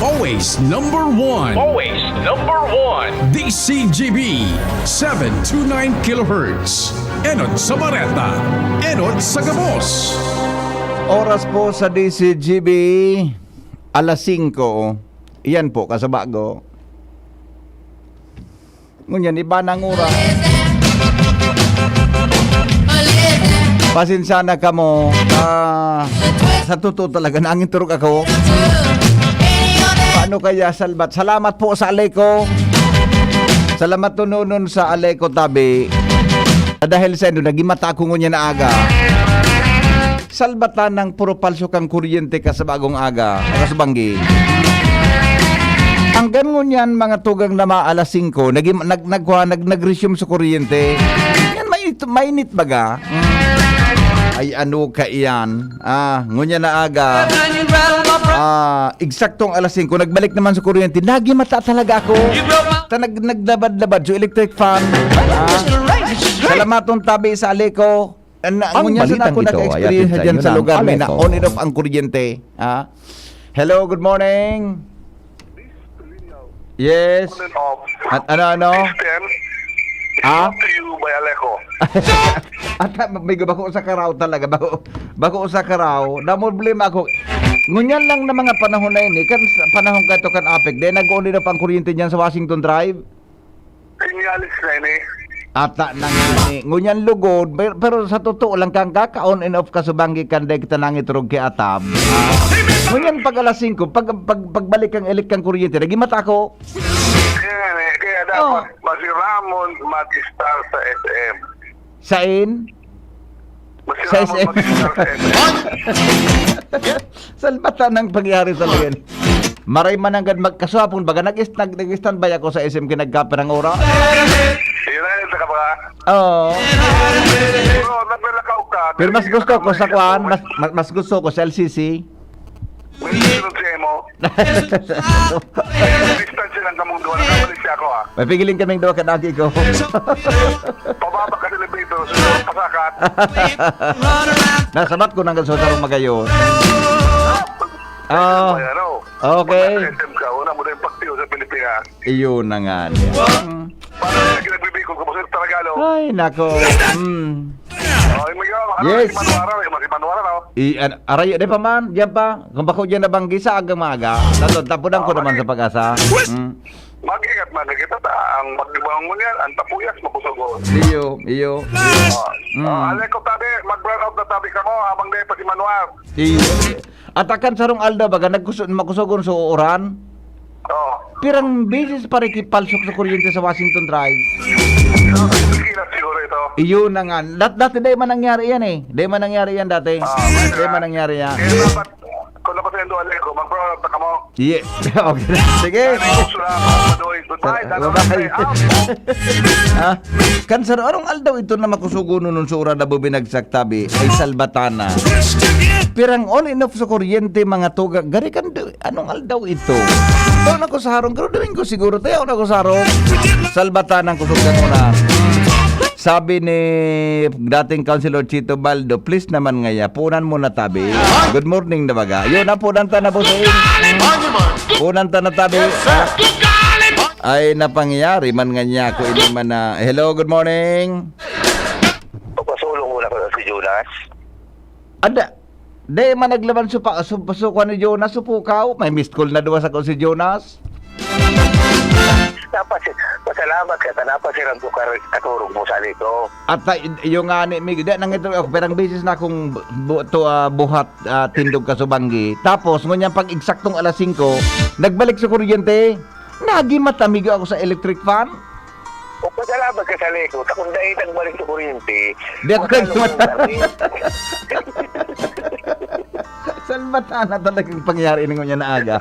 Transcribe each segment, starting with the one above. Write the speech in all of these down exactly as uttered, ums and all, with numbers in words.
Always number one. Always number one. D C G B, seven two nine kilohertz. Enot sa Bareta. Enot sa gabos. Oras po sa D C G B, alas singko. Iyan po, kasabago. Ngunyan, iba nang oras. Pasensya na kamo. Ah, sa totoo talaga, nangin turog ako. Paano kaya, Salbat? Salamat po sa Aleco. Salamat tununon sa Aleco, tabi. Dahil sa inyo, nagimata ako ngunyan na aga. Salbatan ng puro palso kang kuryente ka sa bagong aga, mga subanggi. Hanggang ngunyan, mga tugang na mga alas singko, nagim-, nag-, nagkuha, nag-, nag-resume sa kuryente. Yan, mainit, mainit baga. Mm. Ay, ano ka iyan? Ah, ngunyan na aga. Ah, eksaktong alas singko, nagbalik naman sa kuryente. Nagimata talaga ako. Ta nag-, naglabad-labad sa electric fan. Ah, salamaton tabi sa Aleco. An-, Ang ngunyan sa balitang ako ito ay naka-experience hatid sa dyan inyo sa ng lugar, may Aleco. Na on and off ang kuryente. Ah? Hello, good morning. Yes. On and off. At ano, ano? System. Ah? Brought to you by Aleco. At ah, may bako sa karaw talaga, bako, bako sa karaw. Na problema ako. Ngunyan lang na mga panahon na ini, kan sa panahon ka to kan apek, then nag-on and off ang kuryente dyan sa Washington Drive. Kinialis na ini. Ata nang ini. Ngunyan lugod, pero, pero sa totoo lang, kang kaka-on and off ka subanggi kan dai kita nangiturog ki Atab. Ah. Ngunyan pag alas singko, pag, pag, pagbalik kang elik kang kuryente, nagimata ako. Kaya nga eh, kaya dapat Oh. masiramon mag-star sa S M. Sain? Masiramon Sa S M. mag-star sa S M. Salbatan ang pangyari sa layan. Maray man nanggad magkaswapon, baga nag-, nag-, nag-standby ako sa S M ki nagkape ng oras. Yun na yun, saka ba? Oo. Pero naglakaw ka. Pero mas gusto ko sa kuan, mas, mas, mas gusto ko sa L C C. May sunod sa imo. Distansya lang kamong duha, nakabalik siya ako, ah. Mapigiling kaming duha ka dagi ko. Pababa ka sa elevator, so, pasakat. Nasabat ko nang sa sarong magayon. Ah, Ay, ano? Okay. Pag nasa S M ka, una mo na yung pagtiyo sa Pilipinas. Iyon na nga niya. Paano yung nagbibikol ko, Boss Tagalog? Ay, nako. Mm. Oh, yung mga, ano, Yes. Si Manuara, yung si Manuara, no? I, an, aray, di pa man, diyan pa. Kung bako diyan nabanggi sa agang maaga, tatod, tapunan ko Ah, naman bakit? Sa pag-asa. Mm. Mag-ingat, mag-ingat ta. Ang magdibang mo niyan, ang tapuyas, makusog, oh. Iyo, iyo. Ah, Mm. ah, alay ko tabi, mag-brown out na tabi ka mo, habang dahil pa si Manuar. Iyo. At akan sarong aldaw, baga, nagkuso-, makusogon sa uran. Oh. Pirang beses pa rin kipalsok sa kuryente sa Washington Drive. Kila siguro ito. Iyon na nga. Dat-, dati dahil man nangyari yan eh. Dahil man nangyari yan dati. Ah, okay. Dahil man nangyari yan. Kaya dapat, kung ako sa Indo Aleco, mag-brown out na kamo. Yeah. Okay. Sige. Kaya gusto na ako, Madoy. Goodbye. Bye-bye. Dalawa na tayo. Ah, kan saro, anong aldaw ito na makusugon nun sa uran na bubinagsak tabi? Ay, salbatana. Pirang on and off sa kuryente, mga tuga. Gari kan do-, anong aldaw ito? Taon ako sa harong, pero Domingo siguro. Tayo ako sa harong. Salbatana ang kusog kan uran. Sabi ni dating Councilor Chito Baldo, "Please naman ngaya, punan mo na tabi." Good morning na baga. Yun, napunan ta na, bossing. Punan ta na tabi. Ay, napangyari man nga niya ako, ini man na, hello, good morning. Papasulong mo na ko si Jonas. Ada, di man naglaban supa-, su-, sukuan ni Jonas, supukaw. May missed call na duwa sa ko si Jonas. Napasi-, pasalamat ka, ta napasiram ko ka, katurog mo sa lito. At ta-, yung nga ni Mig-, di, nang ito, ako, perang beses na akong bu-, to, ah, buhat, ah, tindog kasubanggi. Tapos, ngunyan pag eksaktong alas singko, nagbalik sa kuryente. Nagimata, amigo, ako sa electric fan. O, pasalamat ka sa leko. Ta kung dahil nagbalik sa kuryente, Di ako masalong nagmata. Ang dami. Salbata na talagang pangyari ng ngunyan na aga.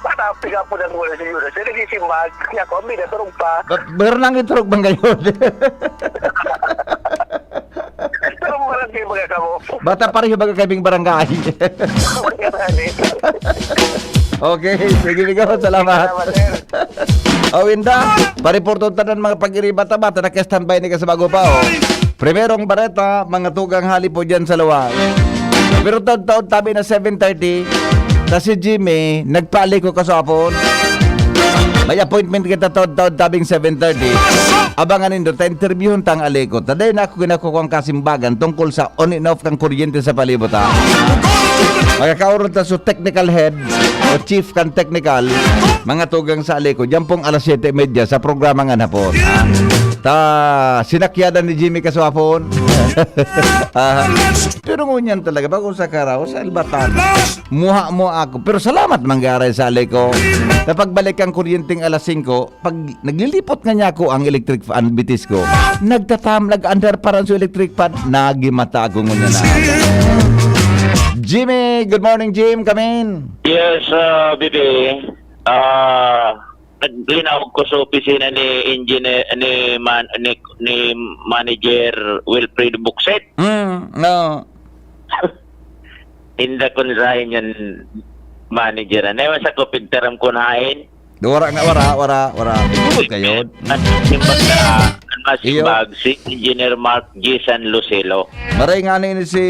Patapig ako ng wala sa Yudas. Sa nagsisimbahan, kaya ako, ang binaturog pa. Ba-, meron nang iturog bang gayon? Pero mga nagsisimbahan ka mo. Bata pareho baga kaming barangay. Okay, sige, Migo. Salamat. Salamat, sir. O, Winda, pariporto tanan mga pag-iriba ta ba, ta naka-standby ni ka sa bago pa, oh. Primerong bareta, mga tugang hali po dyan sa luwag. Pero taon-taon tabi na seven thirty, Ta si Jimmy, nagpaliko kasapon. May appointment kita taod-taod tabing seven thirty. Abangan nindo, ta interviewon ta ang aliko. Ta dai na ako kinakukuha ang kasimbagan tungkol sa on and off kang kuryente sa palibot, ha? Magkakaoron ta sa technical head o chief kan technical, mga tugang sa aliko. Diyan pong alas siyete y media sa programa nga hapon, ha? Ta, sinakyadan ni Jimmy kasapon. Ah, pero ngunyan talaga, bako sa karaw, sa Elbatan. Muha mo ako. Pero salamat, manggaray sa aliko. Sa pagbalik ang kuryenteng alas singko, pag naglilipot nga niya ako ang electric fan, bitis ko, nagtatam, nag-andar pa rin sa electric fan, nagimata ako ngunyan na. Jimmy, good morning, Jim. Come in. Yes, uh, Bibi. Ah, naglinawag ko sa opisina ni engineer ni man, ni, ni manager Wilfredo Buksit. Mm, no. Inda kun sa inyan manager. Ano yung sa ko pigtaram kun hain? Wara nga, wara, wara, wara. Kayo. At simbag na, ang Iyo. masimbag, si Engineer Mark G. San Lucelo. Maray nga ni si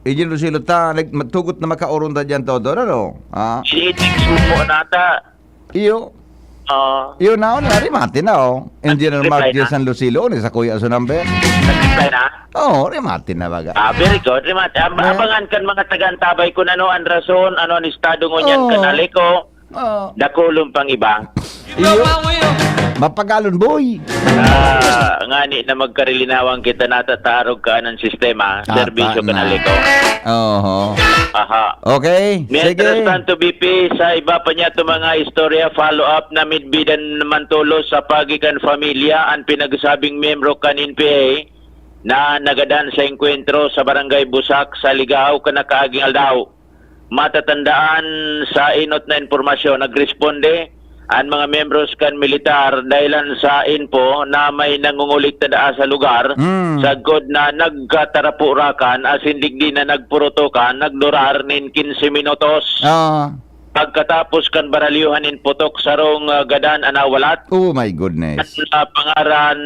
Engineer Lucelo ta, nag- magtugot na makaoron ta dyan todo, ano? Ha? Si Itix mo nata. Iyo. Ah, Iyo na, ano, rimate na, oh. Engineer Mark G. San Lucelo, ni sa kuya sa number. nagkita na. Oo, oh, rimate na baga. Ah, very good. Rimate. Ab- Yeah. Abangan kan mga taga-antabay kung ano ang rason, ano ang estado ngunyan Oo. kan aliko. Oh. Dakulon pang iba. Iyo. Mapagalon, boy. Ah, ngani na magkarilinawang kita natatarog ka ng sistema, Tata serbisyo ka na. na liko. Oho. Aha. Okay, Mientras sige. tanto, B P, sa iba pa niya itong mga istorya, follow-up na midbidan naman tulos sa pagikan pamilya ang pinagsabing miyembro kan N P A na nagadan sa engkwentro sa Barangay Busak sa Ligao kan nakaaging aldaw. Matatandaan sa inot na impormasyon, nagresponde ang mga miyembros kan militar dahilan sa info na may nangungulikta daa sa lugar, Mm. sagkod na nagkatarapurakan asin digdi na nagpurutokan, nagdurar nin quince minutos. Ah. Pagkatapos kan baralyuhan nin putok, sarong, ah, gadan an nawalat. Oh my goodness. Ang, ah, pangaran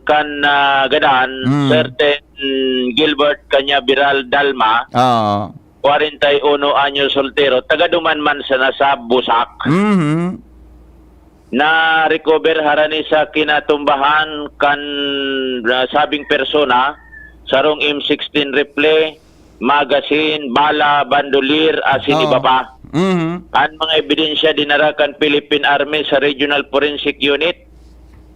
kan, ah, gadan, Mm. certain Gilbert Cañaveral Dalma, Ah. kwarenta y uno anyos, soltero, taga duman man sana sa Busak. Mhm. Na-recover harani sa kinatumbahan kan, ah, sabing persona, sarong M sixteen rifle, magazine, bala, bandolier, asin Oo. iba pa. Mhm. Ang mga ebidensya dinara kan Philippine Army sa Regional Forensic Unit,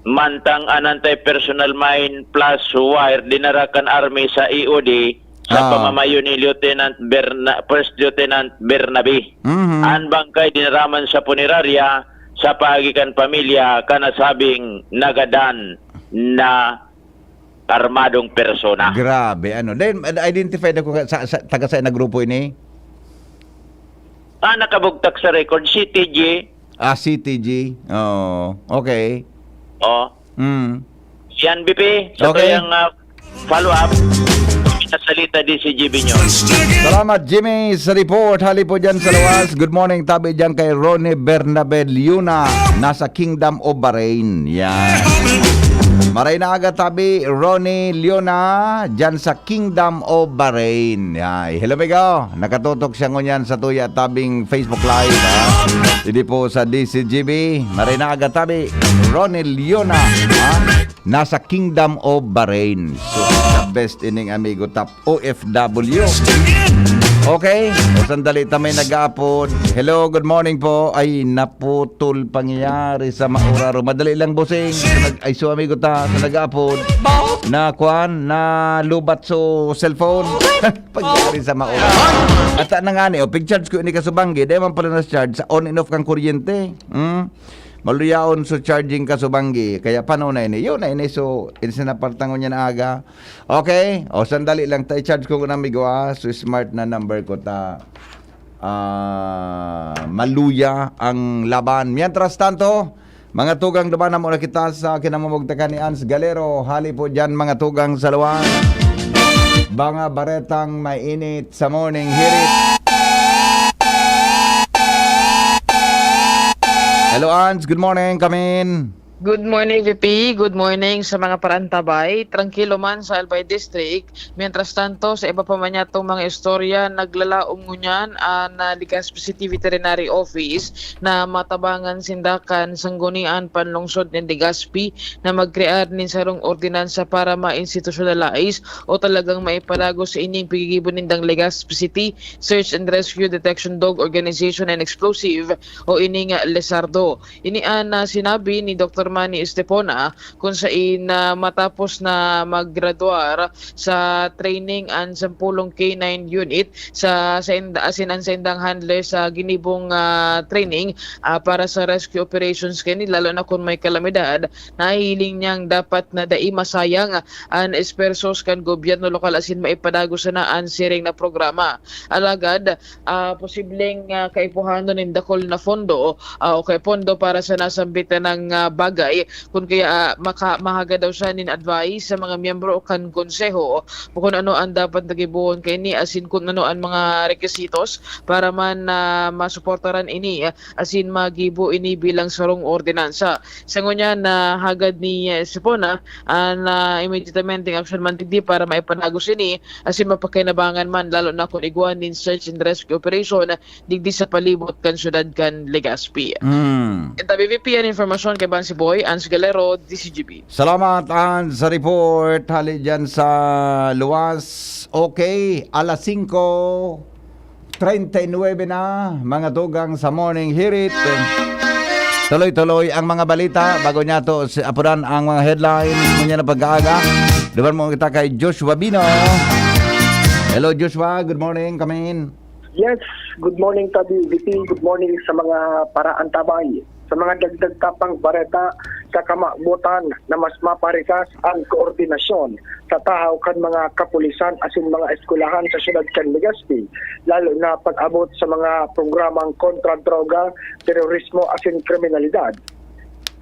mantang an anti-personnel mine plus wire dinara kan Army sa E O D sa Ah. pamamayo ni Lieutenant Berna-, First Lieutenant Bernabe. Mhm. Ang bangkay dinaraman sa punerarya sa paagi kan pamilya kan nasabing nagadan na armadong persona. Grabe, ano. Then, identified ako sa, sa taga sa grupo ini. Ah, nakabugtak sa record, C T G. Ah, C T G. Oo, okay. Oh. Mm. Yan, B P. Sa Okay. Kayang, ah, follow-up, nasalita di si G B nyo. Salamat, Jimmy, sa report. Hali po dyan sa lawas. Good morning, tabi dyan kay Ronnie Bernabe Liuna. Nasa Kingdom of Bahrain. Yan. Maray na aga, tabi, Ronnie Liuna, dyan sa Kingdom of Bahrain. Yan. Hello, amigo. Nakatutok siya ngunyan sa tuya tabing Facebook Live, ha? Hindi po sa D C G B. Maray na aga, tabi, Ronnie Liuna, ha? Nasa Kingdom of Bahrain. So, the best ining amigo tap O F W. Okay, o sandali ta may nag-aapod. Hello, good morning po. Ay, naputol pangyayari sa Mauraro. Madali lang, bossing. Sa nag-, ay, so, amigo ta, sa nag-aapod. Na, kwan, na lubat so cellphone. Pangyayari sa Mauraro. At na nga ni, o, pig-charge ko ini kasubanggi. Di man pala na-charge sa on and off kang kuryente. Hmm? Maluyaon so charging kasubanggi. Kaya paano na ini? Yun na ini. So, insin na partangon niya na aga. Okay? O, sandali lang. Ta, i-charge ko ng amigo, ha? So, smart na number ko ta. Ah, maluya ang laban. Mientras tanto, mga tugang, duman na muna kita sa kinamumugtakan ni Ans Galero. Hali po dyan, mga tugang sa lawan. Mga baretang mainit sa morning. Hirit. Hello, Ans. Good morning. Come in. Good morning, V P. Good morning sa mga parantabay. Trangkilo man sa Albay District. Mientras tanto, sa iba pa man yatong mga istorya, naglalaom ngunyan an ah, Legazpi City Veterinary Office na matabangan sinda kan Sanggunian Panlungsod nin Legazpi na magkrear nin sarong ordinansa para ma-institutionalize o talagang maipalago sa ining paggigibo nindang Legazpi City Search and Rescue Detection Dog Organization and Explosive o ining LESARDO. Ini an ah, sinabi ni Doktor Manny Estepona kung sain na matapos na maggraduar sa training an sampulong K nine unit sa, sa inda, asin an saindang handler sa ginibong ah, training ah, para sa rescue operations kini, lalo na kung may kalamidad, nahihiling niyang dapat na dai masayang an esfuerzos kan gobyerno lokal asin maipadago sana an siring na programa. Alagad, ah, posibleng ah, kaipuhanon nin dakul na fondo ah, o kay pondo para sa nasambit na ng ah, bagay, kun kaya ah, maka, mahagad daw siya nin advice sa mga miyembro kan konseho kung ano an dapat na gibohon kaini asin kung ano an mga requisitos para man ah, masuportaran ini ah, asin magibo ini bilang sarong ordinansa. Sa ngunyan na hagad ni eh, Sipona, ah, na immediatamente ang aksyon man digdi para maipanago sini asin mapakinabangan man, lalo na kun igwa nin search and rescue operation digdi sa palibot kan syudad kan Legazpi. Mm. Ito, V P, an informasyon kay Bansi Boy, Ans Galero, D C G B. Salamat, Ans, sa report. Hali dyan sa luwas. Okay, alas singko treinta y nuebe na, mga tugang sa Morning Hirit. Tuloy-tuloy ang mga balita. Bago niya to, si, apuran ang mga headline. Ngunyan na pagkaaga. Duman mo kita kay Joshua Bino. Hello, Joshua. Good morning. Come in. Yes, good morning, Tabi V P. Good morning sa mga paraantabay. Sa mga dagdag tapang bareta, sa kamabotan na mas maparikas ang koordinasyon sa tahaw kan mga kapulisan asin mga eskwelahan sa siyudad kan Legazpi, lalo na pag-abot sa mga programang kontra droga, terorismo asin kriminalidad.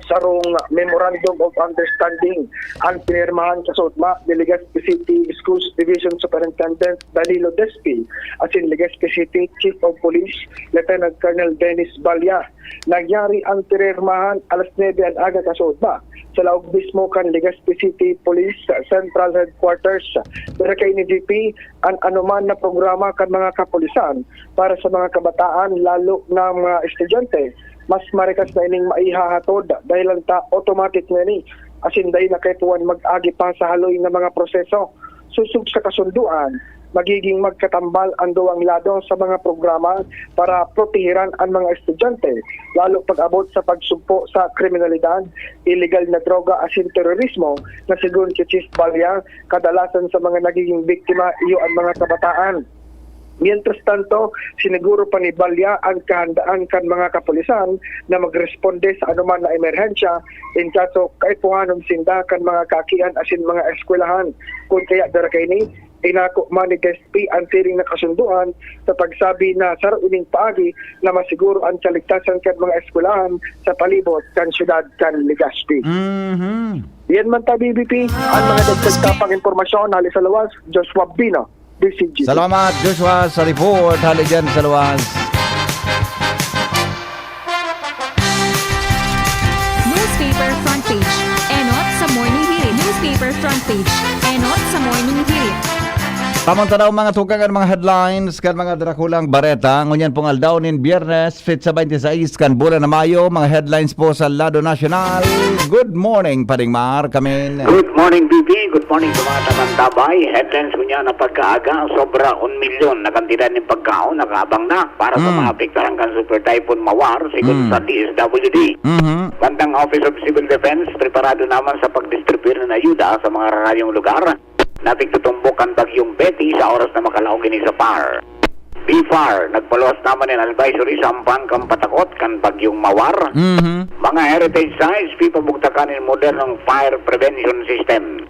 Sarong Memorandum of Understanding an pinirmahan kasuodma ni Legazpi City Schools Division Superintendent Danilo Despi asin Legazpi City Chief of Police Lieutenant Colonel Dennis Balya. Nangyari ang pinirmahan alas nuebe an aga kasuodma sa laog mismo kan Legazpi City Police Central Headquarters. Pero kay ni V P, an anoman na programa kan mga kapulisan para sa mga kabataan, lalo na mga estudyante, mas marikas na ining maihahatod dahil ta automatic na ini asin dai na kaipuhan mag-agi pa sa haloy na mga proseso. Sosog sa kasundoan, magiging magkatambal ang duwang lado sa mga programa para protehiran an mga estudyante, lalo pag-abot sa pagsugpo sa kriminalidad, iligal na droga asin terorismo na, segun ki Chief Balya, kadalasan sa mga nagiging biktima iyo an mga kabataan. Mientras tanto, siniguro pa ni Balya ang kahandaan kan mga kapulisan na magresponde sa anoman na emerhensya in kaso kaipuhanon sinda kan mga kaakian asin mga eskwelahan. Kun kaya dara kaini, inako man ni Despi ang siring na kasundoan sa pagsabi na saro ining paagi na masiguro an kaligtasan kan mga eskwelahan sa palibot kan siyudad kan Legazpi. Mhm. Yan man ta, B B P, ang mga dagdag tapang impormasyon hali sa luwas, Joshua Bino, D C G. Salamat, Joshua, sa report. Hali dyan sa luwas. Newspaper front page. Enot sa Morning Hirit. Newspaper front page. Enot sa Morning Hirit. Tamang tanaw, mga tugang, an mga headlines kan mga drakulang bareta. Ngunyan pong aldaw nin Biyernes, petsa twenty-six kan bulan na Mayo, mga headlines po sa lado nasyonal. Good morning, Paring Mar, kamin. Good morning, B B. Good morning sa mga taga-Antabay. Headlines ngunyan na pagkaaga, sobra un milyon na kantidad ng pagkaon nakaabang na para sa Mm. mga apektaran kan Super Typhoon Mawar, sigon Mm. sa D S W D. Mhm. Bandang Office of Civil Defense, preparado naman sa pagdistribuyar ng ayuda sa mga rarayong lugar na tigtutumbok kan Bagyong Betty sa oras na makalaog ini sa PAR. BFAR, nagpaluwas naman nin advisory sa ampan kan patakot kan Bagyong Mawar. Mhm. Mga heritage sites, pipabugtakan nin modernong fire prevention system.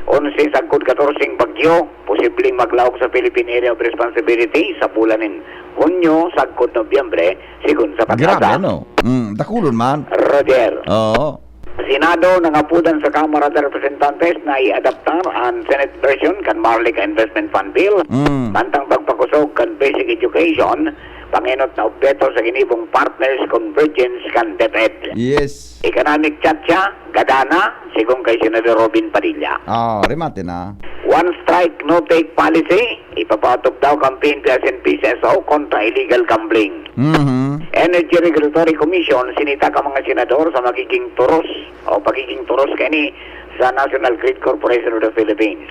Onse sagkod katorseng bagyo, posibleng maglaog sa Philippine Area of Responsibility sa bulan nin Hunyo sagkod Nobyembre, sigon sa Grabe, pag-asa. No? Mm, dakulon man. Roger. Oo. Senado nangapodan sa Kamara de Representantes na iadaptar an Senate version kan Maharlika Investment Fund Bill. Mm. Mantang pagpakusog kan basic education, pangenot na obheto sa ginibong partners convergence kan DepEd. Yes. Economic chacha, gadana, sigon kay Senador Robin Padilla. Ah, remate na. One strike, no take policy, ipapatok daw kan P N P, S N P, S E C O kontra illegal gambling. Mhm. Energy Regulatory Commission, sinita ka mga senador sa magiging turos o pagiging turos kani sa National Grid Corporation of the Philippines.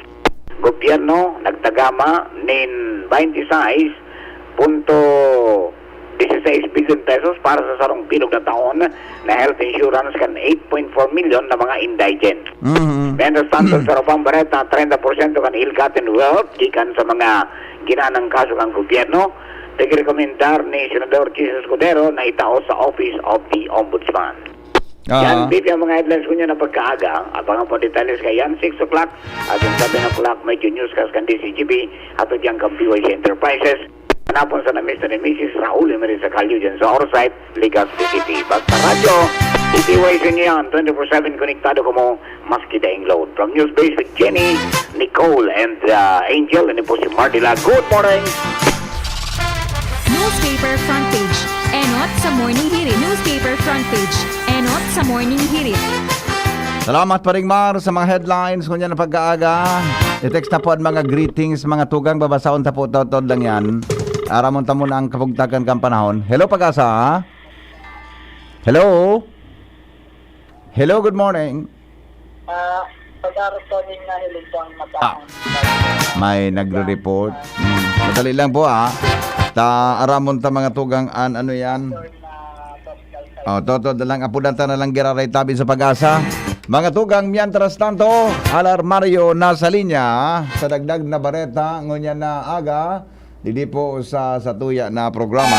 Gobyerno nagtagama nin twenty-six punto dieciséis bilyon pesos para sa sarong bilog na taon na health insurance kan eight point four million na mga indigent. Mhm. Mientras tanto, sa Robang Bareta, treinta por ciento kan ill-gotten wealth gikan sa mga ginanang kaso kan gobyerno, pigrekomendar ni Senador Jesus Escudero na itao sa Office of the Ombudsman. Yan, ah, bibi ang mga headlines ko niya na pagkaaga. Abangan po detalles kay yan, six o'clock. At yung seven o'clock, medyo newscast kan D C G B at diyan kan P Y C Enterprises. Hanapon sa na Mister and Missus Raul Emery Sacalio dyan sa Orsay, Legazpi City. Basta radyo, D T Y C niyan, twenty-four seven konektado ko mo, maski daing load. From News Base with Jenny, Nicole, and uh, Angel, and po si Mardila. Good morning! Newspaper front page. Enot sa Morning Hirit. Newspaper front page. Enot sa Morning Hirit. Salamat, Paring Mar, sa mga headlines ngunyan na pagkaaga. I-text na po ang mga greetings, mga tugang, babasahon ta po, totod lang yan. Aramon ta muna ang kabugtakan kan panahon. Hello, Pag-asa. Hello? Hello, good morning. Ah, pag-aros ko din na hilig ko ang Ah, mataang. May nagre-report. Hmm, madali lang po, ah. Ta aramon ta mga tugang an ano yan. Oh, toto da lang, apudan ta na lang giraray tabi sa Pag-asa. Mga tugang, mientras tanto, alarmario na sa linya sa dagdag na bareta ngunyan na aga. Didi po sa, sa tuya na programa.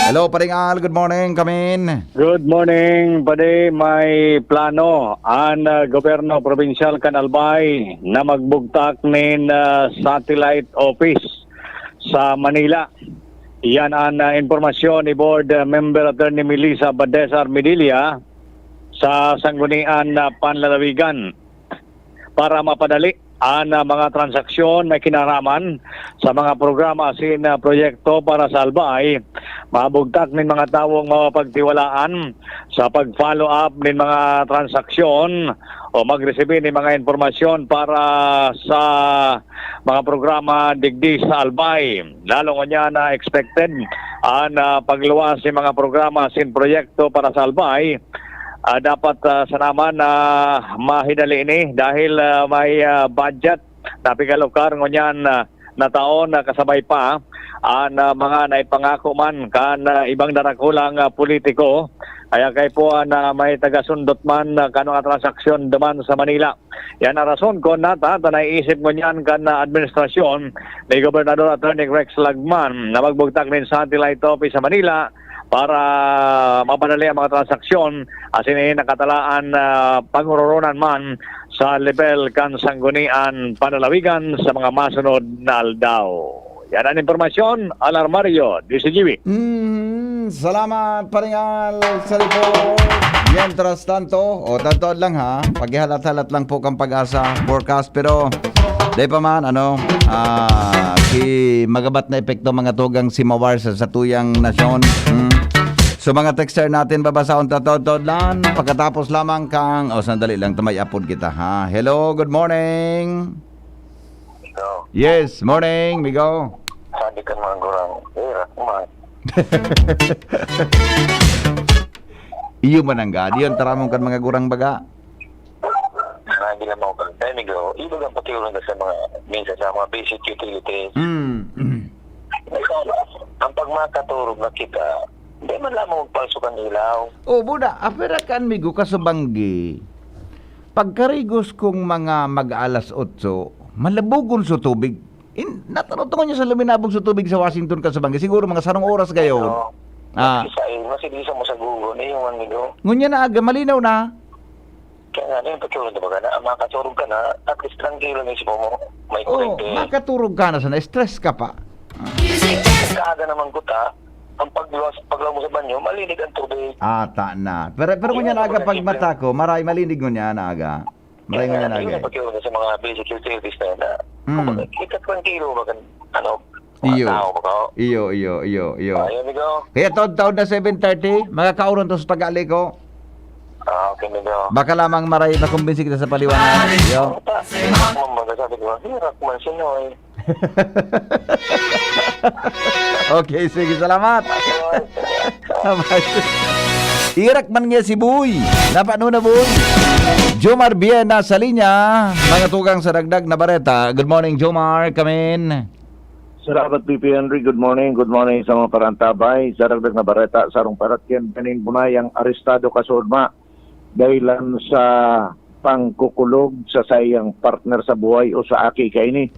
Hello, Paring Al. Good morning, kamin. Good morning, padi. May plano an, ah, gobyerno probinsyal kan Albay na magbugtak nin, ah, satellite office sa Manila. Yan an, ah, impormasyon ni Board, ah, Member Attorney Melissa Badesar Medilla sa Sanggunian na Panlalawigan para mapadali an, ah, mga transaksyon na kinaraman sa mga programa asin, ah, proyekto para sa Albay. Mabugtak nin mga tawong mapapagtiwalaan sa pag-follow up nin mga transaksyon o magresibi nin mga impormasyon para sa mga programa digdi sa Albay. Lalo ngunyan na expected an, ah, pagluwas nin mga programa asin proyekto para sa Albay. Ah, dapat, ah, sana man na mahidali ini dahil, ah, may, ah, budget na pigalukar ngunyan, ah, na taon na kasabay pa an, ah, mga naipangako man kan, ah, ibang darakulang, ah, politiko. Kaya kay po, ah, na may tagasundot man, ah, kan mga transaksyon duman sa Manila. Yan ang rason kun nata ta naiisip ngunyan kan, ah, administrasyon ni Gobernador Attorney Rex Lagman na magbugtak nin satellite office sa Manila para mapadali ang mga transaksyon asin ini nakatalaan na pangororonan man sa level kan Sanggunian Panlalawigan sa mga masunod na aldaw. Yan ang impormasyon, Alarmario, D C G B. Mm, salamat, Paringal, sa report. Mientras tanto, o, tanto lang ha, paghihalat-halat lang po kang Pag-asa forecast, pero dai pa man, ano, ah, ki magabat na epekto mga tugang si Mawar sa satuyang nasyon. Hmm. So, mga texter natin, babasahon ta tod-tod lang. Pagkatapos lamang kang, oh, sandali lang, tumay apod kita, ha. Hello, good morning. Hello. Yes, morning, migo. Sabi kan mga gurang, eh, rat man. Iyo man ang gadi, ang taramon kan mga gurang baga. Nagila mo ka. Dahil migo, iba ang pakiulang ka sa mga, minsan sa mga basic utilities. Mm. Ang pagmakaturog na kita, hindi man lamang magpalso kan ilaw. O, buda, apira kan migo kasubanggi. Pagkarigos kong mga mag-alas otso, malabugon sa tubig. In, nataro to niya sa luminabog sa tubig sa Washington kasubanggi. Siguro mga sarong oras gayon. Oo. Ah. Kasi sa, eh, mas hindi sa mo sa Google, eh, yung ano, migo. Ngunya na aga, malinaw na. Kaya nga, yung pagkaroon na baga na, ang makaturog ka na, at least tranquilo na isip mo, may Oo, kurente. Makaturog ka na sana, stress ka pa. Music test. Kaaga naman kuta, ang pagluwas, paglaw mo sa banyo, malinig ang tubig. Ata na. Pero, pero Ayun, ngunyan aga, pag mata ko, maray malinig ngunyan aga. Maray Kaya ngunyan nga, aga. Yun ang pagkaroon sa mga basic utilities na yun na, Mm. kumbaga, ikatrangkilo mo kan, ano, Iyo. Tao, baka, iyo, iyo, iyo, iyo. Ayun, ikaw. Kaya taod-taod na seven thirty, makakauron to sa tagali ko. Ah, okay, ikaw. Baka lamang maray makumbinsi kita sa paliwanag. Iyo. Mamaga sabi ko, "Hirak man siya, no, eh." Okay, sige, salamat. Bye. Irak man niya si Boy. Napano na, Boy? Jomar Bien nasa linya. Mga tugang sa dagdag na bareta. Good morning, Jomar. Come in. Salamat, P P Henry. Good morning. Good morning sa mga parantabay. Sa dagdag na bareta, sarong paratyan, ganin bunayang arestado kasudma dahilan sa pangkukulog sa saiyang partner sa buhay o sa aki kaini.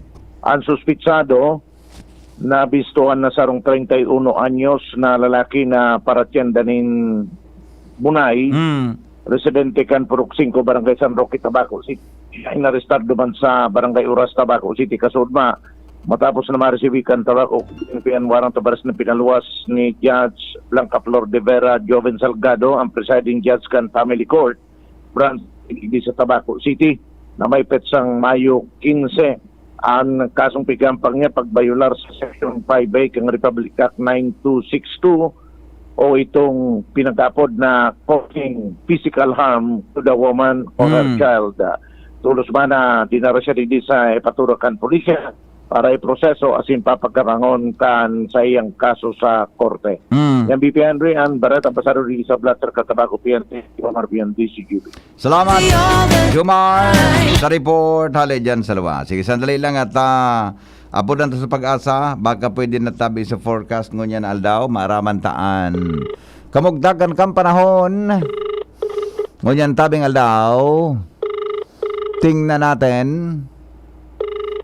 Ang suspitsado, nabistuhan na sarong treinta y uno anyos na lalaki na paratyan danin bunay, Hmm. residente kan Purok singko, Barangay San Roque, Tabaco City. Inarestar duman sa Barangay Oras, Tabaco City, kasudma. Matapos na maresibi kan Tabaco P N P N warrant of arrest na pinaluwas ni Judge Blanca Flor de Vera, Joven Salgado, ang presiding judge kan Family Court, Branch di sa Tabaco City, na may petsang Mayo quince. Ang kasong pigampang niya, pagbayolar sa Section five A kan Republic Act nine two six two, o itong pinag-apod na causing physical harm to the woman or her Hmm. child. Ah, tolos man na dinara siya digdi sa epaturak kan pulisya para iproseso asin papagkarangon kan saiyang kaso sa korte. Hmm. Yan, B P Henry, ang bareta pasado digdi sa Blotter, Catabaco, P N P, Omar, P N D C G B. Salamat, Jomar, sa report. Hali dyan sa luwa. Sige, sandali lang at, ah, apodan ta sa PAGASA. Baka pwede na tabi sa forecast ngunyan aldaw. Maaraman taan. Kamugtakan kan panahon. Ngunyan tabing aldaw. Tingnan natin.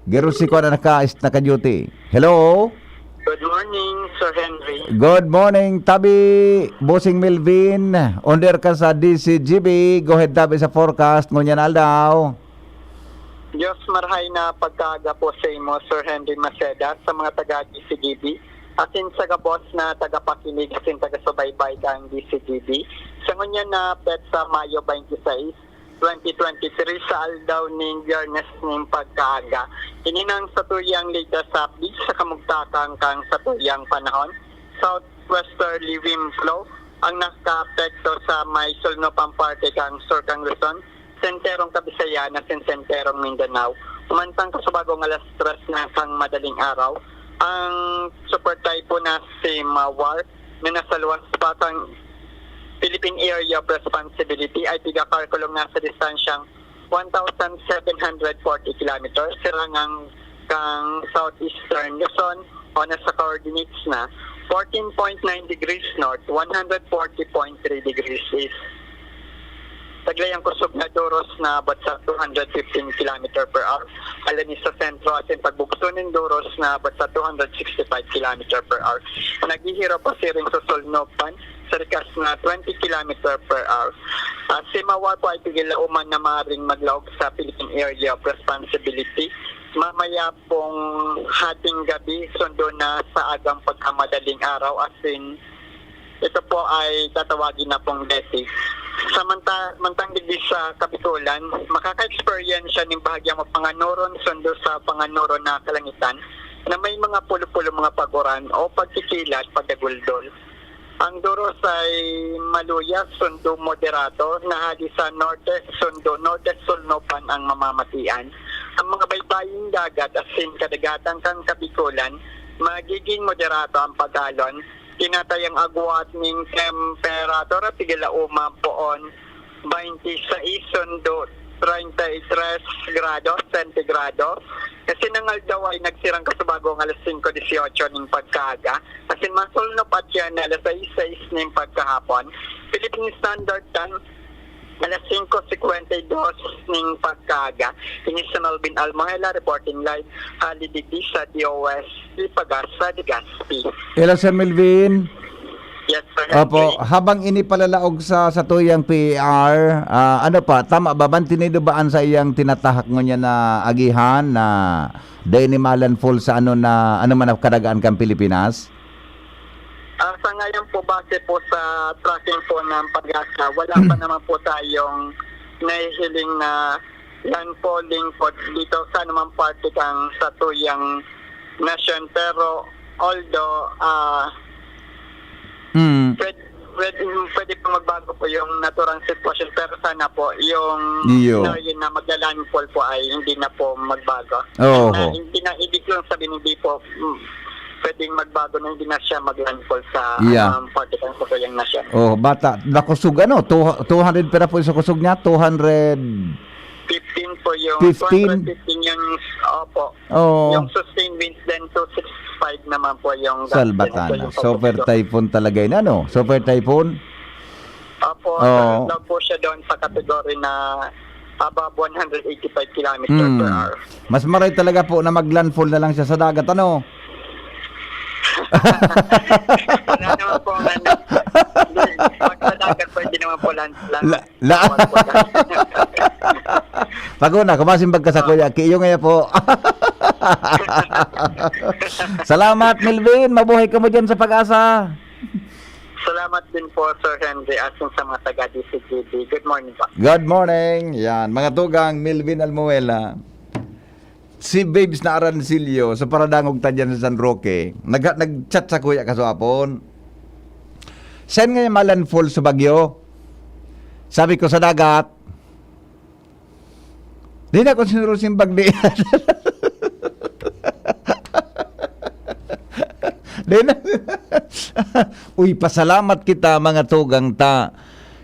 Garo si Kuan naka, naka-duty. Hello? Good morning, Sir Henry. Good morning, tabi, Bossing Melvin. Under ka sa D C G B. Go ahead, tabi, sa forecast ngunyan aldaw. Diyos marhay na pagkaaga po sa imo, Sir Henry Maceda, sa mga taga D C G B, asin sa gabos na tagapakinig asin taga-subaybay kan D C G B. Sa ngunyan na petsa, Mayo twenty-six, twenty twenty-three, sa aldaw ning Biyernes ning pagkaaga. Ini nang satuyang latest update sa kamugtakan kan satuyang panahon. Southwesterly wind flow ang nakaapekto sa may sulnopang parte kan Sur kan Luzon, senterong Kabisayan asin senterong Mindanao. Mantang kasubagong alas tres na kan madaling araw, ang super typhoon na si Mawar na nasa luwas pa kan Philippine Area of Responsibility ay pigakalkulong na sa distansyang one thousand seven hundred forty kilometers, sirangan kan southeastern Luzon, o nasa coordinates na fourteen point nine degrees north, one hundred forty point three degrees east. Taglay ang kusog na duros na abot sa two hundred fifteen kilometer per hour. Alani sa sentro asin pagbugso nin duros na abot sa two hundred sixty-five kilometer per hour. Naghihirap pa siring sa sulnopan sa rikas na twenty kilometer per hour. Ah, si Mawar po ay pigilauman na maring maglaog sa Philippine Area of Responsibility. Mamaya pong hating gabi, sundo na sa agang pagkamadaling araw, asin ito po ay tatawagin na pong DESI. Samanta-, mantang digdi sa Kabikulan, makaka-experience siya ning bahagyang mapanganuron sundo sa panganuron na kalangitan na may mga pulo-pulo mga paguran o pagkikilat, pagdaguldol. Ang duros ay maluya, sundo moderato, na hali sa norte, sundo norte, sulnopan ang mamamatian. Ang mga baybaying dagat, asin kadagatan kan Kabikulan, magiging moderato ang pag-alon. Tinatayang agwat ning temperatura, pigilauman poon, twenty-six sundo treinta y tres grados sentigrado. Kasi nang aldaw ay nagsirang kasubagong alas singko dieciocho ning pagkaaga. Asin masulnop at yan alas sais sais ning pagkahapon. Philippine Standard Time, alas singko singkwenta y dos ning pagkaaga. Ini si Melvin Almohela reporting live, hali digdi sa D O S, di Pagasa, Legazpi. Hello, Sir Melvin. Yes, Sir Opo, Henry. Habang ini palalaog sa, sa tuyang P A R, ah, ano pa, tama ba, mantinido ba an sa iyang tinatahak ngunyan na agihan na dai ni malandfall sa ano na, ano man ang kadagaan kan Pilipinas? Ah, sa ngayon po, base po sa tracking po ng Pagasa, wala pa naman po tayong nahihiling na landfalling po dito sa anumang parte kang sa tuyang nasyon, pero although, ah, Mm. pwed-, pwed-, pwede pong magbago po yung naturang sitwasyon, pero sana po yung Iyo. scenario na magla-landfall po ay hindi na po magbago. Oho. Na, hindi na, ibig kong sabihin, hindi po, mm, pwedeng magbago na hindi na siya mag-landfall sa, Yeah. ano, partikan po yung nasyon. Oh, bata, nakusog ano, two, two hundred pira po yung sa kusog niya? Two hundred? Fifteen po yung, Fifteen? two hundred fifteen yung, opo. Oo. Yung sustained winds, then two six five naman po yung Salbatana. yung Super pagkakasok. Typhoon talaga yun, ano? Super typhoon? Opo, Oo. Sa, doon po siya doon sa category na above one hundred eighty-five kilometer per Mm. hour. Mas maray talaga po na mag-landfall na lang siya sa dagat, ano? Wala naman po, ano. Hindi, pag sa dagat po, hindi naman po land, land, La-, la- Pag una, kumasimbag ka sa Ah. kuya, kiyo nga po. Salamat, Melvin. Mabuhay ka mo dyan sa Pag-asa. Salamat din po, Sir Henry, asin sa mga taga D C G B. Good morning po. Good morning. Yan, mga tugang, Melvin Almuela. Si Babes na Arancillo, sa paradangog ta dyan sa San Roque, nag-, nag-chat sa kuya kaswapon. Saan nga yung malandfall sa bagyo? Sabi ko, sa dagat. Di na ko sinurusing bagdi. Di na. Uy, pasalamat kita, mga tugang ta.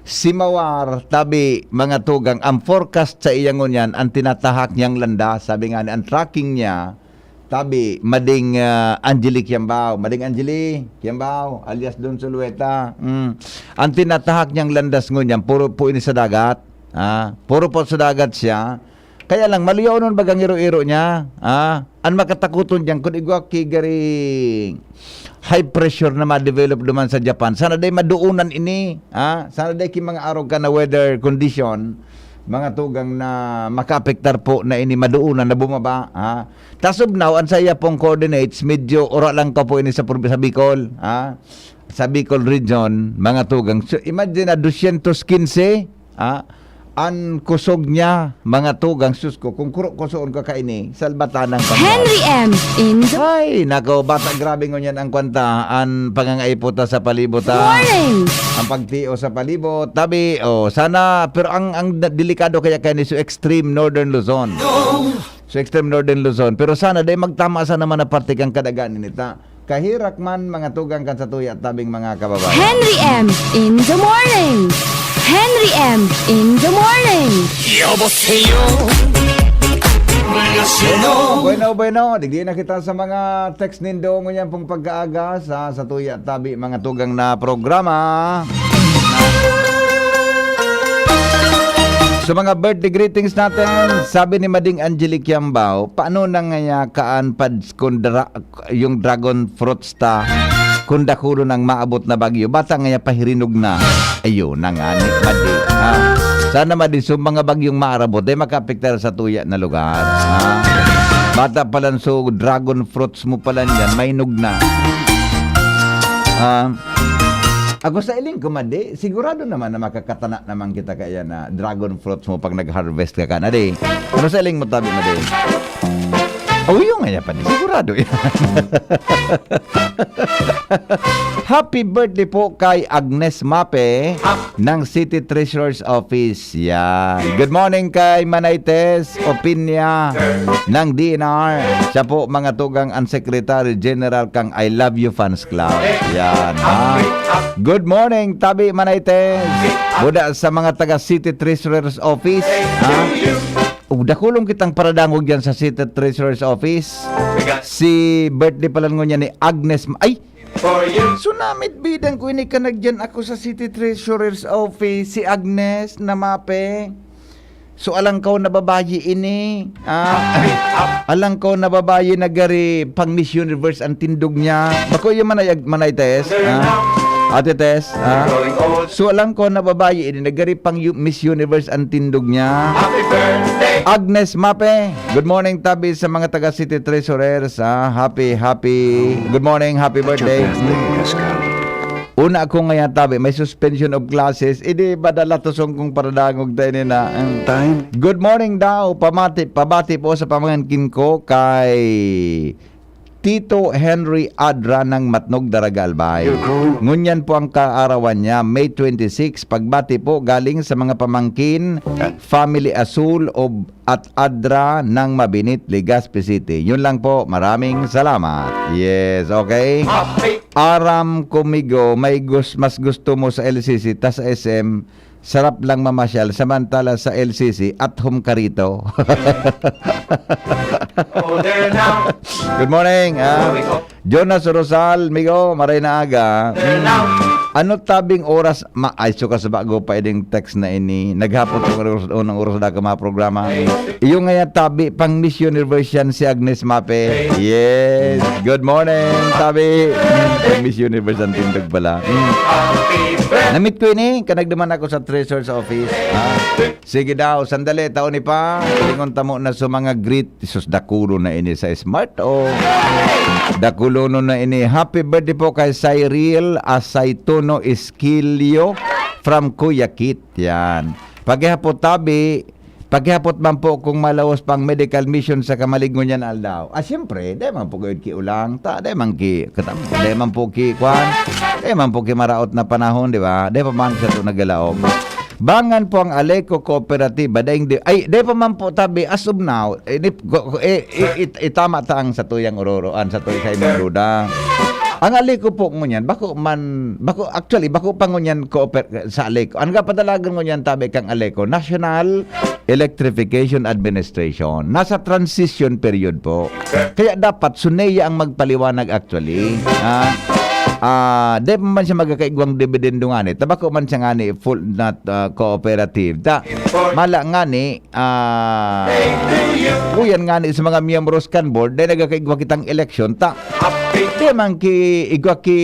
Si Mawar, tabi, mga tugang, ang forecast sa iya ngunyan, ang tinatahak niyang landas, sabi nga ni, ang tracking niya, tabi, mading, ah, Angeli Kiambao. Mading Angeli Kiambao, alias Don Sulueta. Mm. Ang tinatahak niyang landas ngunyan, puro po ini sa dagat. Ah, puro po sa dagat siya. Kaya lang, maluyaw nun bagang iro-iro niya. Ah, ang makatakoton diyan, kung igwa ki garing high pressure na ma-develop duman sa Japan, sana day maduunan ini. Ah, sana day ki mga arog ka na weather condition, mga tugang na makaapektar po na ini maduunan na bumaba. Ah, tasubnaw, ang saya pong coordinates, medyo ora lang ka po ini sa, prob-, sa Bicol. Ah, sa Bicol region, mga tugang. So, imagine na, dosyentos kinse, ah, an kusog niya, mga tugang, sus ko, kung kuro-kusoon ka kaini, salbatanan ka Henry na. M in the Ay, nako, bata, grabe ngunyan ang kwanta, an pangangaipo ta sa palibot, ah. Morning. Ang pagtio sa palibot, tabi, oh, sana, pero ang, ang delikado kaya kaini sa extreme northern Luzon. Sa extreme northern Luzon. Pero sana, dahil magtama sa naman na parte kang kadagan nita. Kahirak man, mga tugang kan sa tuya tabing mga kababayan. Henry M in the morning. Henry M in the morning. 여보세요. Bueno, bueno, digdi na kita sa mga text nindo ngunyan pong pagkaaga sa, sa tuya tabi, mga tugang na programa. Sa mga birthday greetings natin, sabi ni Mading Angelique Yambao, "Paano na ngaya kaan pads kung dra-, yung dragon fruits ta, kung dakulon ang maabot na bagyo, bata ngaya pahirinog na." Ayun na nga ni Madi, ha? Sana, Madi, so mga bagyong maarabot, ay makaapektar sa tuya na lugar, ha? Bata pa lang, so dragon fruits mo pa lang yan, mainog na. Ha? Ako sa iling ko, Madi, sigurado naman na makakatana naman kita kaya na dragon fruits mo pag nag-harvest ka ka na, di? Ano sa iling mo, tabi, Madi? Oh, yung nga pa, di sigurado yan. Happy birthday po kay Agnes Mape ng City Treasurer's Office. Yan. Good morning kay Manay Tess Opinia ng D N R. Siya po, mga tugang, ang Secretary General kang I Love You Fans Club. Yan, ha? Good morning, tabi, Manay Tess. Buda sa mga taga City Treasurer's Office, ha? O, dakulong kitang paradangog yan sa City Treasurer's Office. Si birthday pala ngunyan ni Agnes Ma-, ay! Sunamit bidang ko ini ka nagyan ako sa City Treasurer's Office, si Agnes na Mape. So, alang kaw na babayi ini, ah, alang kaw na babayi na gari pang Miss Universe ang tindog niya. Bako yung manay, manay Tess, ah? Ate Tess, ah? So, alang kaw na babayi ini na gari pang yu-, Miss Universe ang tindog niya. Agnes Mape, good morning, tabi, sa mga taga City Treasurers, ah? Happy, happy, good morning, happy birthday. Mm. Una ako ngaya, tabi, may suspension of classes. Idi ba dala to song kong paradangog tayo ni na, mm. Good morning daw, pamati, pabati po sa pamangkin ko kay Tito Henry Adra ng Matnog, Daraga, Albay. Ngunyan po ang kaarawan niya, May twenty-six. Pagbati po galing sa mga pamangkin, family Asul o at Adra ng Mabinit, Legazpi City. Yun lang po. Maraming salamat. Yes, okay. Aram ko, migo, may gus-, mas gusto mo sa L C C ta sa S M, sarap lang mamasyal, samantala sa L C C, at home ka rito. Good morning, ah. Jonas Rosal, migo, maray na aga. Hmm. Ano tabing oras, ma-, ay, suka sa bago pa ining text na ini. Naghapon ko oras, unang oras na ka mga programa. Iyo nga yan, tabi, pang Miss Universe yan si Agnes Mape. Yes. Good morning, tabi. Pang Miss Universe ang tindog pala. Hmm. Namit ko ini, kanagdaman ako sa treasurer's office. Ah. Sige daw, sandali, taon ni pa. Lingon tamo na sa mga greet. Isus, dakulo na ini sa smart, oh. Dakulonon na ini. Happy birthday po kay Cyril Asaytuno Esquilio from Kuya Kit. Yan. Paghihapot tabi, paghihapot man po kung malawos pang medical mission sa kamalig ngunyan aldaw. Ah, siyempre, di man po gayud ki ulang, ta, di man ki, katam-, di man po ki, kwan, di man po ki maraot na panahon, di ba? Di pa man sa ito nagalaog. Bangan po ang Aleco Cooperativa, daing di, ay, di pa man po tabi, as of now, eh, di, go, eh, eh, it-, itama ta ang satuyang ororo, ang satuy sa imong duda. Ang Aleco po ngunyan, bako man, bako, actually, bako pa ngunyan kooper-, sa Aleco. Ang kapadalagan ngunyan tabi kang Aleco, National Electrification Administration. Nasa transition period po. Kaya dapat suneya ang magpaliwanag actually. Ah, ah, di pa man siya magkakaigwang dividendo ngani. Tabako man siya ngani full not, ah, cooperative. Ta, mala ngani, ah, kuyan ngani sa mga miyembros kan board, dahil nagkakaigwa kitang eleksyon, ta, di man ki, igwa ki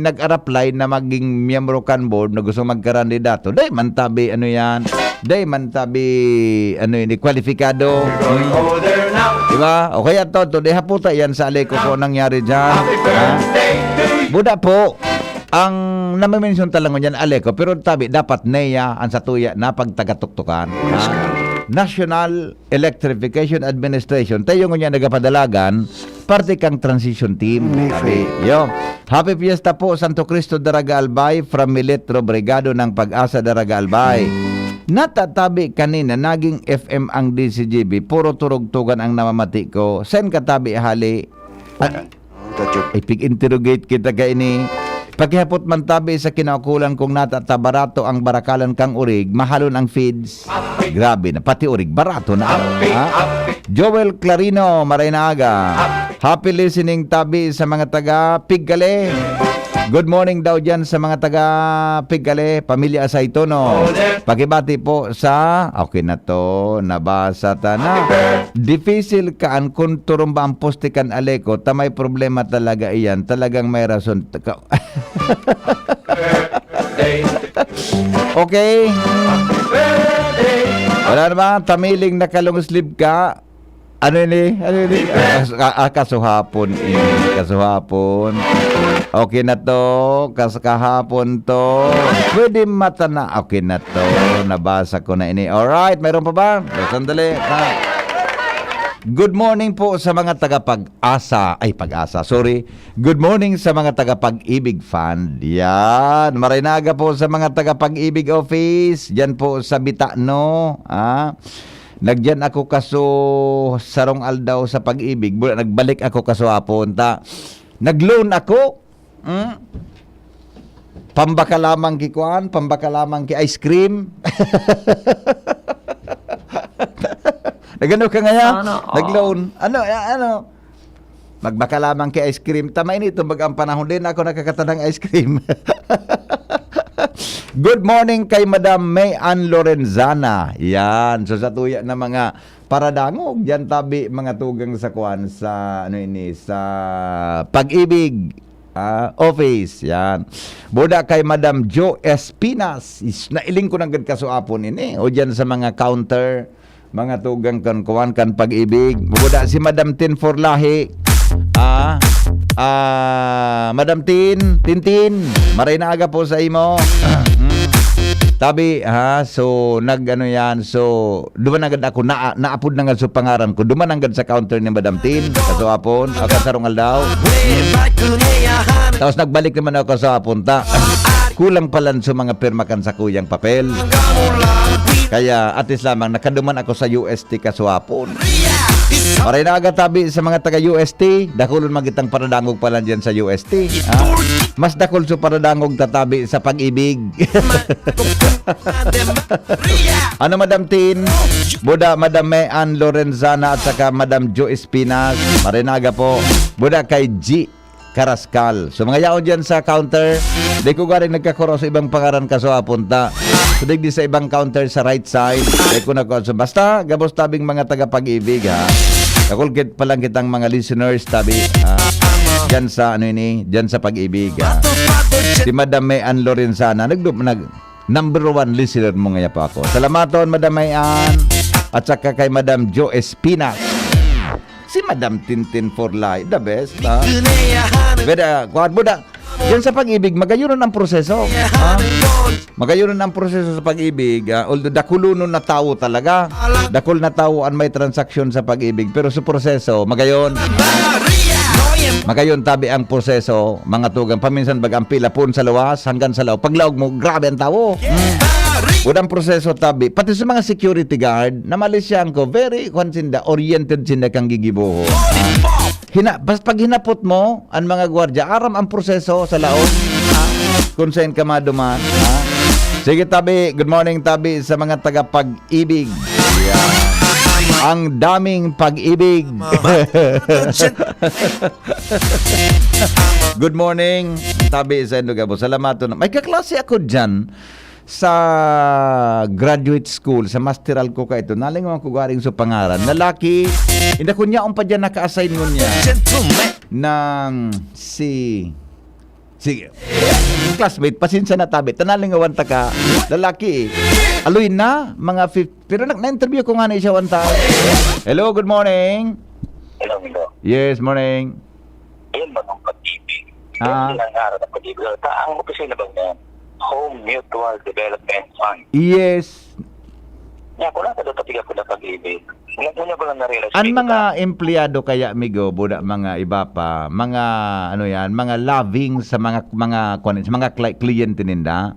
nag-araplay na maging miyembro kan board na gusto magkarandidato. Di man tabi, ano yan? Di man tabi, ano yun, kwalipikado. Hmm. Di ba? O kaya to, to, di haputa yan sa Aleco po nangyari dyan. Ha? Buda po, ang namimensyon talaga niyan, Aleco, pero tabi, dapat neya ang satuya na pagtagatuktukan. Ha? National Electrification Administration, tayo ngunyan nagapadalagan, parte kang transition team. May Sabi, faith. Yo. Happy Fiesta po, Santo Cristo, Daraga, Albay, from Milet Robregado ng Pag-asa, Daraga, Albay. Natatabi kanina, naging F M ang D C G B, puro turugtugan ang namamati ko. Saan ka tabi, hali? Ah, Tatyo. Ipig-interrogate kita kaini. Pakihapot man tabi sa kinaukulan kung nata ta barato ang barakalan kang urig, mahalon ang feeds. Grabe na, pati urig barato na. Ha? Joel Clarino, maray na aga. Happy listening tabi sa mga taga Pigkale. Good morning daw dyan sa mga taga Pigkale, pamilya Asaytono. Pakibati po sa, okay na to, nabasa ta na. Dipisil ka an kun turumba ang poste kan Aleco, ta may problema talaga iyan. Talagang may rason. Ka-, okay. Wala na ba? Tamiling naka-long sleeve ka. Ano ini? Ano ini? Ah, kas-, ah, ah, kasuhapon ini. Kasuhapon. Okay na to. Kas-, kahapon to. Pwede mata na. Okay na to. Nabasa ko na ini. Alright, mayroon pa ba? So, sandali. Ah. Good morning po sa mga taga-Pag-asa. Ay, Pag-asa. Sorry. Good morning sa mga taga-Pag-ibig Fund. Yan. Maray na aga po sa mga taga-Pag-ibig Office. Diyan po sa Bitano. Ah. Nagyan ako kaso sarong aldaw sa Pag-ibig. Bula, nagbalik ako kaso hapon. Ta, nag-loan ako. Hmm? Pambaka lamang ki kuan, pambaka lamang ki ice cream. Nagano ka ngaya? Ano? Nag-loan. Ano, a-, ano? Magbaka lamang ki ice cream. Tama ini, tumbag ang panahon din. Ako nakakatadang ice cream. Good morning kay Madam May Ann Lorenzana. Yan. So, sa tuya na mga paradangog, diyan tabi mga tugang sa kuan, sa, ano ini, sa Pag-ibig, ah, office. Yan. Buda kay Madam Jo Espinas. Is, nailing ko nanggad kasuapon ini. O diyan sa mga counter, mga tugang kan kuan kan Pag-ibig. Buda si Madam Tin Forlahi. Ah, ah, Madam Tin, Tintin, maray na aga po sa imo. Mm. Tabi, ha? So, nag-ano yan. So, duman agad ako, na, naapod na nga so pangaran ko. Duman agad sa counter ni Madam Tin, kasuapon, ah, kasarong aldaw. Tapos nagbalik naman ako kasuapon, ta. Kulang palan sa mga pirma kan sa kuyang papel. Kaya, at least lamang, nakaduman ako sa U S T kasuapon. Maray na aga tabi sa mga taga U S T, dakulon magitang paradangog palan dyan sa U S T. Ha? Mas dakul so paradangog tatabi sa pag-ibig. Ano, Madam Tin? Buda, Madam Mean Lorenzana at saka Madam Jo Espinas. Marinaga po. Buda kay G Carascal. So, mga yaon dyan sa counter, di ko garing nagkakuro sa ibang pangaran kaso apunta. So, digdi sa ibang counter sa right side, di ko nagkuha. So, basta, gabos tabing mga taga-Pag-ibig, ha? Nakulkit pa lang kitang mga listeners, tabi, ha? Dyan sa, ano ini, dyan sa Pag-ibig, ha? Si Madam Mean Lorenzana, nag, nag, number one listener mo ngaya pa ako. Salamaton, Madam Mayan. At saka kay Madam Jo Espina. Si Madam Tintin for Life, the best, ha? Beda, kuwan mo na. Yan sa Pag-ibig, magayunon ang proseso. Ha? Magayunon ang proseso sa Pag-ibig. Ah, although dakulonon na tao talaga. Dakul na tao ang may transaksyon sa Pag-ibig. Pero sa proseso, magayon. Magayon tabi ang proseso, mga tugang. Paminsan baga ang pila pon sa luwas hanggang sa laog. Paglaog mo, grabe ang tao. Mm. Budang proseso tabi. Pati sa mga security guard, namalisyan ko, very, kwan sinda, oriented sinda kang gigibohon. Hina-, bas-, pag hinapot mo, ang mga gwardya, aram ang proseso sa laog. Ha? Kung saan ka maduman. Ha? Sige, tabi. Good morning, tabi, sa mga taga-Pag-ibig. Yan. Ang daming pag-ibig. Good morning, tabi sa Indogabo. Salamat. May kaklase ako dyan sa graduate school, sa masteral ko ka ito. Nalingawan ko garing sa pangaran. Lalaki, hindi ko niya pa dyan naka-assign ngunyan. Ng si, sige. Classmate, pasensya na tabi. Tanalingawan ta ka. Lalaki eh. Aloy na, mga fifty. Pero na- na-interview ko nga na siya one time. Hello, good morning. Hello, Migo. Yes, morning. Yan ba ang Pag-ibig? Ah. Yan ang araw ng Pag-ibig. Ta, ang opisina ba niya? Home Mutual Development Fund. Yes. Yan, kung nasa doon, tapiga ko na Pag-ibig. Ngayon ko lang na-realize, Ang Migo, mga ta- empleyado kaya, Migo, buda, mga iba pa, mga, ano yan, mga loving sa mga, mga, kuwan, sa mga kli-, kliyente ninda?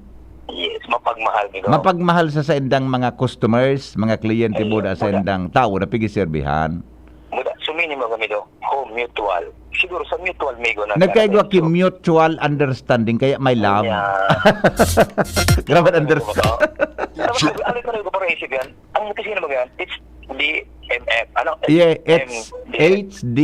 Yes, mapagmahal, Migo. Mapagmahal sa saindang mga customers, mga kliyente, Ayun, buda, buda. Saindang tao na pigiserbihan. Buda, sumini mo kami do, Home Mutual. Siguro sa mutual, Migo, na Nagkaigwa ki mutual understanding, kaya may love. Yeah. Grabe ang understanding. Tapos, ano ko na yung para isip yan? Ang opisina mo yan, H D M F. Ano? Yeah, H M D F. H D.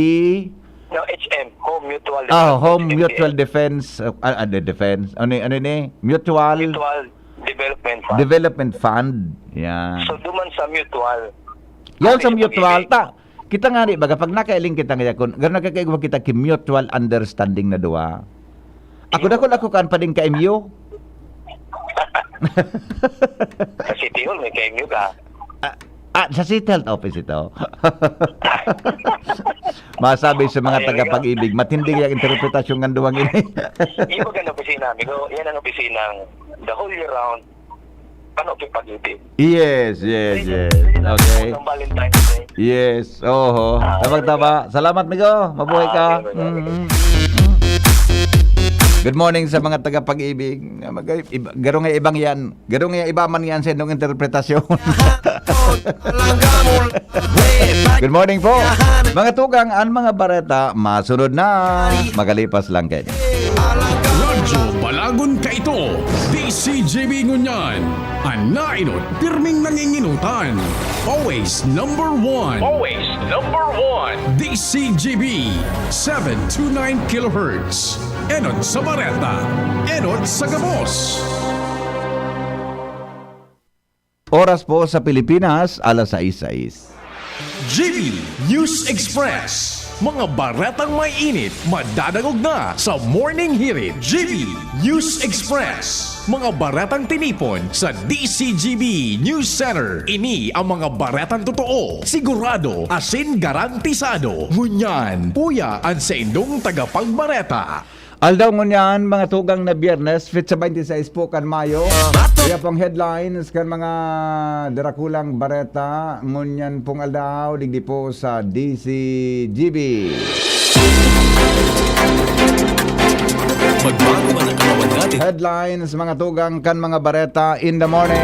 No, H M, Home Mutual Ah, Defense, Home H M D F. Mutual Defense, uh, ah, ah, the defense. Ano, ano ni? Mutual Mutual Development Fund. Development Fund. Yan. So, duman sa mutual. Yan Ano sa yung mutual. Pag-ibig? Ta, kita nga ni, baga, pag nakailing kita ngayon, kung, kung nagkakaigwa kita ki mutual understanding na duwa. Ako, Yun. Dakul ako kan pa din ka M U. Sa City Hall, may ka-M U ka. Ah, ah, sa City Health Office ito. Masabi sa mga Ay, talaga. Tagapag-ibig, matindi ang interpretasyon ng duwang ini. Iba ka na opisina, amigo. Yan ang opisinang the whole year round. Ano, kipag-ibig? Yes, yes, yes. Yun ang Okay. Ng Valentine's Day. Yes, oho. Ah, Tama, okay. Tama. Salamat, migo. Mabuhay Ah, ka. Okay, okay, okay. Mm-mm. Good morning sa mga tagapag-ibig. Mag-, iba, garo nga ibang yan. Garo nga iba man yan sa inyong interpretasyon. Good morning po. Mga tugang, ang mga bareta, masunod na. Magalipas lang kayo. Radyo Balagon kaito, D C G B ngunyan. An nainot, pirming nanginginutan. Always number one. Always number one. D C G B, seven two nine kilohertz. Enot sa bareta, enot sa gabos. Oras po sa Pilipinas, alas sais sais. G B News Express. Mga baretang may init, madadangog na sa Morning Hirit. G B News Express. Mga baretang tinipon sa D C G B News Center. Ini ang mga baretang totoo, sigurado, asin garantisado. Ngunyan, uya an saindong tagapagbareta. Aldaw ngunyan, mga tugang na Biyernes, petsa twenty-six po kan Mayo. Iya pong headlines kan mga darakulang bareta ngunyan pong aldaw, digdi po sa D C G B. Magbago man ang katawan natin. Headlines, mga tugang kan mga bareta in the morning.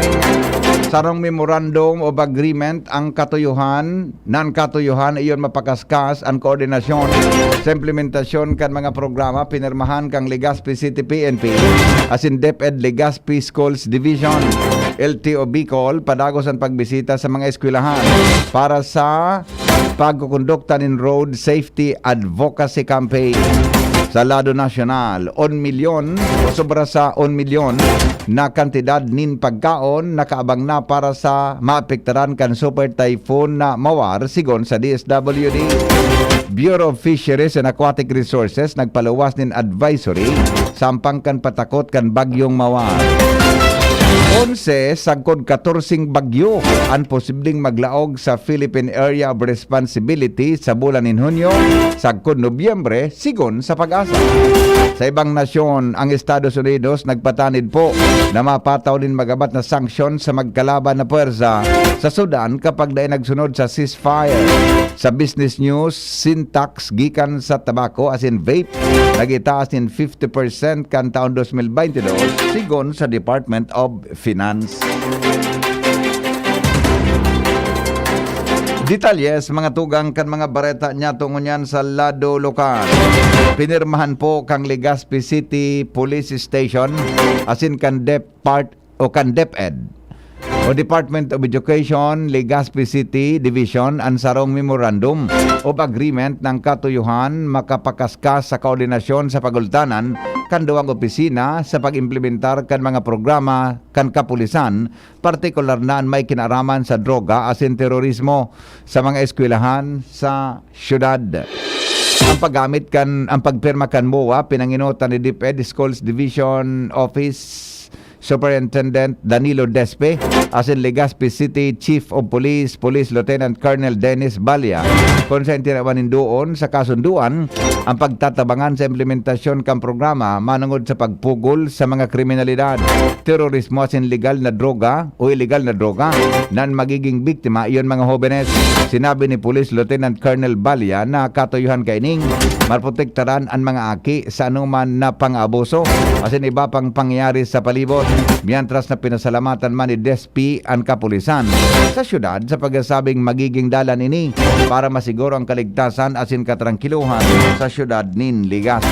Sarong Memorandum of Agreement ang katuyuhan, nan katuyuhan iyon mapakaskas an koordinasyon sa implementasyon kan mga programa pinirmahan kan Legazpi City P N P asin DepEd Legazpi Schools Division, L T O Bicol, padagos an pagbisita sa mga eskwelahan para sa pagkukondukta nin Road Safety Advocacy Campaign. Sa lado nasyonal, on milyon o sobra sa on milyon na kantidad nin pagkaon nakaabang na para sa maapektaran kan Super Typhoon na Mawar, sigon sa D S W D. Bureau of Fisheries and Aquatic Resources nagpaluwas nin advisory sampang kan patakot kan Bagyong Mawar. Onse sagkod katorseng bagyo an posibleng maglaog sa Philippine Area of Responsibility sa bulan nin Hunyo sagkod Nobyembre, sigon sa PAGASA. Sa ibang nasyon, ang Estados Unidos nagpatanid po na mapataw nin magabat na sanksyon sa magkalaban na puwersa sa Sudan kapag dai nagsunod sa ceasefire. Sa business news, sin tax gikan sa tabako asin vape nagitaas nin fifty percent kan taon dos mil baynte dos, sigon sa Department of Finance. Detalles, mga tugang kan mga bareta niyato ngunyan sa lado lokal. Pinirmahan po kan Legazpi City Police Station asin kan DepEd o kan DepEd o Department of Education, Legazpi City Division, an sarong Memorandum of Agreement na katuyuhan makapakaskas sa koordinasyon sa pagultanan kan duwang opisina sa pag-implementar kan mga programa kan kapulisan, partikular na an may kinaaraman sa droga asin terorismo sa mga eskwelahan sa syudad. Ang paggamit kan, ang pagpirma kan MOA, pinangenotan ni DepEd Schools Division Office Superintendent Danilo Despe asin Legazpi City Chief of Police, Police Lieutenant Colonel Dennis Balia, kun saen tinawan nin duon sa kasunduan ang pagtatabangan sa implementasyon kan programa manongod sa pagpugol sa mga kriminalidad, terorismo asin legal na droga o ilegal na droga nan magiging biktima iyon mga hobenes. Sinabi ni Police Lieutenant Colonel Balia na katuyuhan kaining maprotektaran an mga aki sa anoman na pang-abuso asin iba pang pangyayari sa palibot, mientras na pinasalamatan man ni Despi an kapulisan sa syudad sa pagsasabing magiging dalan ini para masiguro ang kaligtasan asin katrangkiluhan sa syudad nin Legazpi.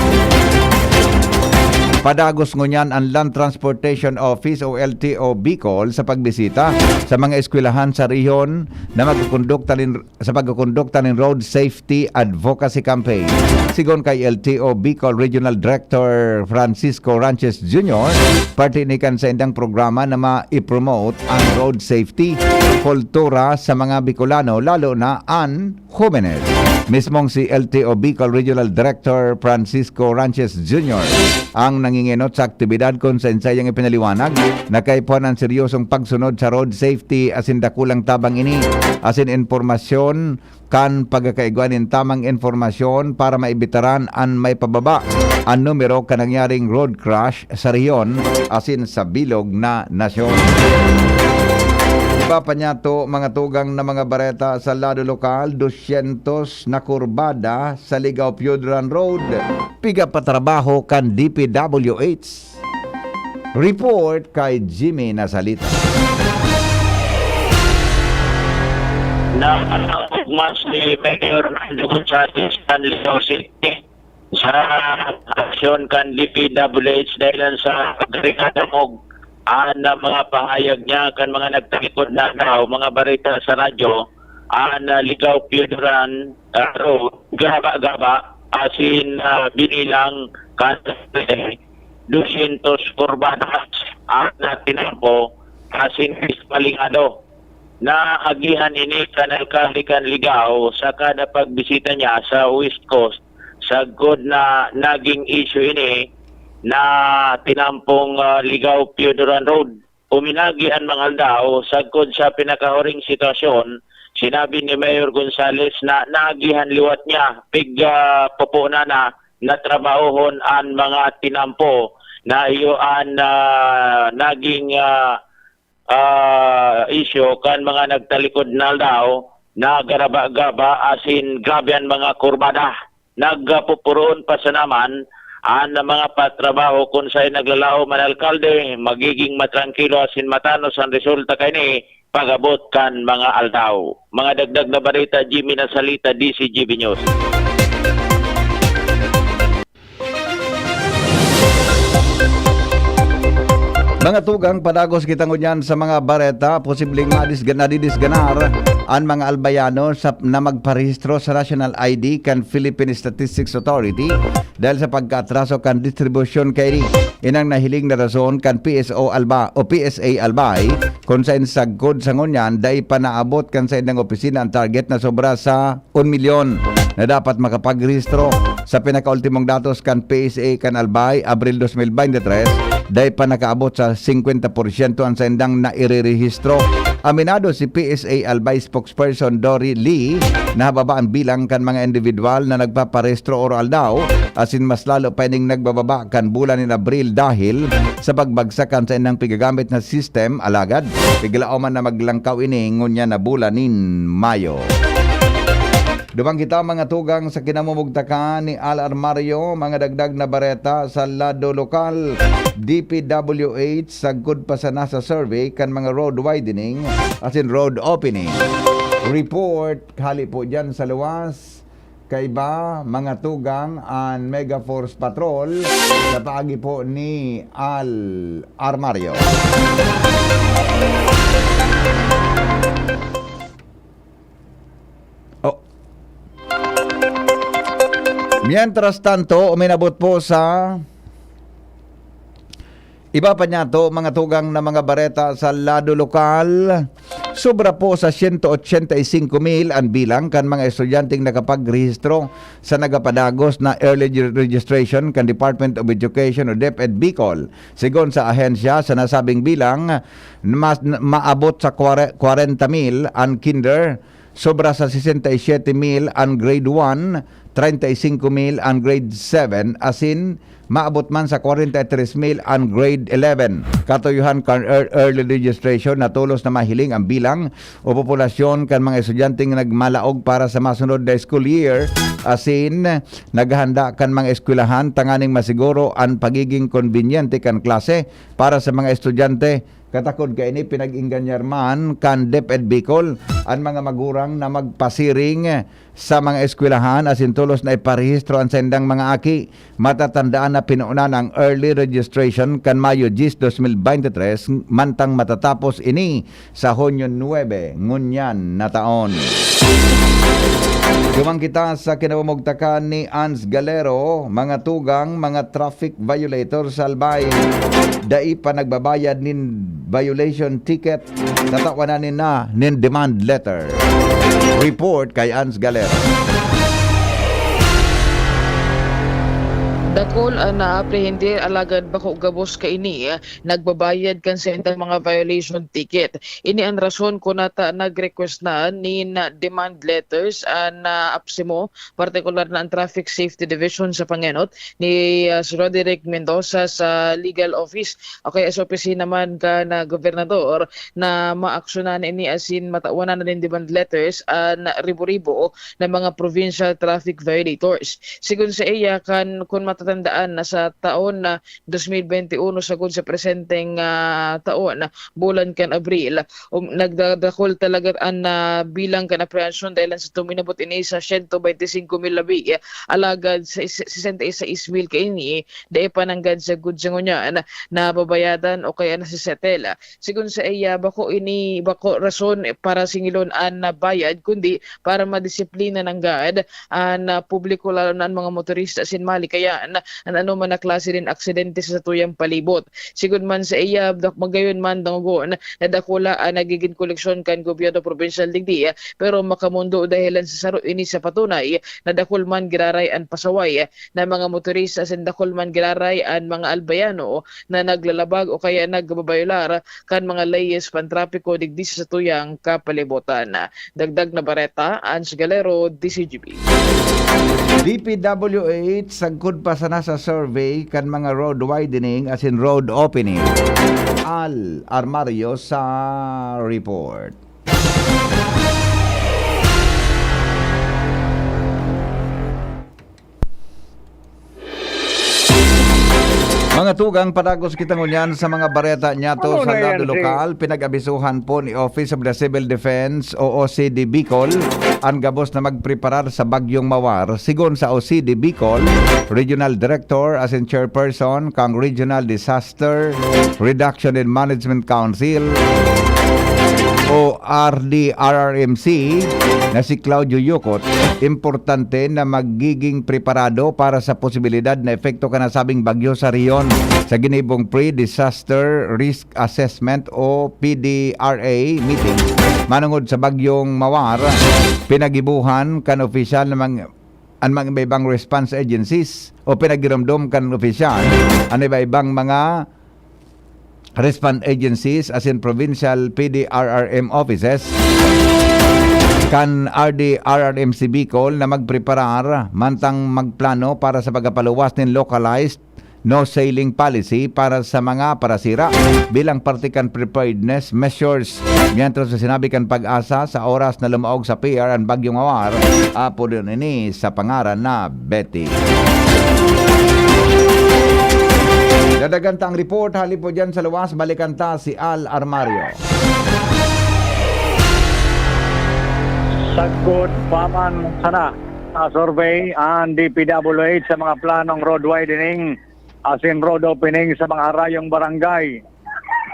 Padagos ngunyan an Land Transportation Office o L T O Bicol sa pagbisita sa mga eskwelahan sa rehiyon na magkukondukta nin, sa pagkukondukta nin Road Safety Advocacy Campaign. Sigon kay L T O Bicol Regional Director Francisco Ranches Junior, parte ini kan saindang programa na ma-promote ang road safety kultura sa mga Bicolano, lalo na an hobenes. Mismong si L T O Bicol Regional Director Francisco Ranches Junior ang nangingenot sa aktibidad kun saen saiyang ipinaliwanag na kaipuhan an seryosong pagsunod sa road safety asin dakulang tabang ini asin impormasyon kan pagkakaigwa nin tamang impormasyon para maibitaran an maipababa an numero kan nangyaring road crash sa rehiyon asin sa bilog na nasyon. Iba pa niyato, mga tugang na mga bareta sa lado lokal, dosyentos na kurbada sa Ligao Piodran Road, pigapatrabaho kan D P W H. Report kay Jimmy Nasalita. Nakatapos mas ni Mayor Rando Gonzales ng Ligao City sa aksyon kan D P W H dahilan sa pagkarigadamog an mga pahayag niya kan mga nagtalikod na daw mga bareta sa radyo an ah, Ligao Piodran ah, Road, Gaba-Gaba, asin ah, binilang kan dosyentos kurbadas ang natinampo asin dismalingado. Naagihan ini kan alkalde kan Ligao sa kada pagbisita niya sa West Coast, sagkod na naging isyu ini na tinampong ah, Ligao Piodoran Road. Uminagi an mga aldaw, sagkod sa pinakahuring sitwasyon, sinabi ni Mayor Gonzales na naagihan liwat niya, pig ah, poponan na na trabahohon an mga tinampo na iyo an, ah, naging, ah, ah, isyu kan mga nagtalikod na aldaw na garaba-gaba asin grabe an mga kurbada. Nagpupuroon pa sana man an mga patrabaho kun saen naglalaom an alkalde, magiging matrangkilo asin matanos an resulta kaini pag-abot kan mga aldaw. Mga dagdag na bareta, Jimmy Nasalita, D C G B News. Mga tugang, padagos kita ngunyan sa mga bareta, posibleng madisga-, nadidisganar an mga Albayano sa, na magparehistro sa National I D kan Philippine Statistics Authority dahil sa pagkaatraso kan distribusyon kaini. Inang nahiling na rason kan P S O Alba o P S A Albay, kun saen sagkod sa ngunyan, dai pa naabot kan saindang opisina an target na sobra sa un milyon na dapat makapagrehistro. Sa pinakaultimong datos kan P S A kan Albay, Abril dos mil bente tres, dai pa nakaabot sa singkwenta porsyento an saindang nairerehistro. Aminado si P S A Albay spokesperson Dory Lee na hababa an bilang kan mga individual na nagpaparehistro oro-aldaw, asin mas lalo pa ining nagbababa kan bulan nin Abril dahil sa pagbagsak kan saindang pigagamit na system. Alagad, piglaoman na maglangkaw ini ngunyan na bulan nin Mayo. Duman kita, mga tugang, sa kinamumugtakan ni Al Armario, mga dagdag na bareta sa lado lokal. D P W H sagkod pa sana sa survey kan mga road widening asin road opening. Report hali po dyan sa luwas. Kaiba, mga tugang, an Mega Force Patrol sa paagi po ni Al Armario. Oh. Mientras tanto, uminabot po sa iba pa niyato, mga tugang, na mga bareta sa lado lokal. Sobra po sa siyento otsenta y singko mil an bilang kan mga estudyanteng nakapagrehistro sa nagapadagos na early re-, registration kan Department of Education o DepEd Bicol. Segun sa ahensya, sa nasabing bilang, mas, maabot sa kware-, kwarenta mil an kinder, sobra sa sesenta y siyete mil an grade one, treinta y cinco mil an grade seven, asin maabot man sa kwarenta y tres mil an grade eleven. Katuyuhan kan ear-, early registration na tolos na mahiling an bilang o populasyon kan mga estudyanteng nagmalaog para sa masunod na school year, asin naghahanda kan mga eskwelahan tanganing masiguro an pagiging konbinyente kan klase para sa mga estudyante. Katakod kaini, pinag-engganyar man kan DepEd Bicol an mga magurang na magpasiring sa mga eskwelahan asin tolos na iparehistro an saindang mga aki. Matatandaan na pinuunan ang early registration kan Mayo dyes, dos mil bente tres, mantang matatapos ini sa Hunyo nuebe ngunyan na taon. Duman kita sa kinamumugtakan ni Ans Galero, mga tugang, mga traffic violator sa Albay, dai pa nagbabayad nin violation ticket, tatawan na nin na nin demand letter. Report kay Ans Galero. Dakul an naaprehender, alagad bako gabos kaini nagbabayad kan saindang mga violation ticket. Ini an rason kun nata nag-request na nin demand letters an, ah, APSEMO, partikular na an Traffic Safety Division sa pangenot ni, ah, si Roderick Mendoza sa legal office o kaya sa opisina man kan, ah, gobernador na maaksyonan ini asin matawan na nin demand letters an ribo-ribo na mga provincial traffic violators. Sigon saiya, kan, kun matatandaan na sa taon na dos mil bente uno sagkod sa presenteng, ah, taon, bulan kan Abril, um, nagdadakul talaga an, ah, bilang kan aprehensiyon dahel sa tuminabot ini sa siyento bente singko mil labi, alagad sa is-, sesenta y seis mil kaini, dai pa nanggad sagkod sa ngunyan nababayadan o kaya nasisettle. Sigon saiya, bako ini, bako rason para singilon an bayad, kundi para madisiplina nanggad an, ah, publiko, lalo na an mga motorista asin malikayan an anoman na klase nin aksidente sa satuyang palibot. Sigon man sa iya, dak-, magayon man dangogon na dakula an nagigin koleksyon kan gobyerno probinsyal digdi, pero makamondo dahilan sa saro ini sa patunay na dakul man giraray an pasaway na mga motorista asin dakul man giraray an mga albayano na naglalabag o kaya nagbabayolar kan mga leyes pantrapiko digdi sa satuyang kapalibutan. Dagdag na bareta, Ange Galero, D C G B. D P W H sagkod pa sana sa survey kan mga road widening asin road opening. Al Armario sa report. Mga tugang, padagos kita ngunyan sa mga bareta niyato. Ano sa na lado yan, lokal, pinag-abisuhan po ni Office of the Civil Defense o O C D Bicol an gabos na magpreparar sa Bagyong Mawar. Sigon sa O C D Bicol Regional Director asin Chairperson kan Regional Disaster Reduction and Management Council o R D R R M C na si Claudio Yucot, importante na magiging preparado para sa posibilidad na epekto kan nasabing bagyo sa rehiyon sa ginibong pre-disaster risk assessment o P D R A meeting. Manungod sa bagyong Mawar, pinagibuhan kan opisyal na mang-, an mga iba-ibang response agencies o pinagiromdom kan opisyal an iba-ibang mga response agencies asin provincial P D R R M offices kan R D R R M C Bicol na magpreparar mantang magplano para sa pagkapaluwas nin localized no sailing policy para sa mga parasira bilang parte kan preparedness measures. Mientras na sinabi kan PAGASA, sa oras na lumaog sa P R an Bagyong Mawar, apodon ini sa pangaran na Betty. Dadagan ta ang report, hali po dyan sa luwas, balikan ta si Al Armario. Sagkod pa man sana sa survey an D P W H sa mga planong road widening asin road opening sa mga harayong barangay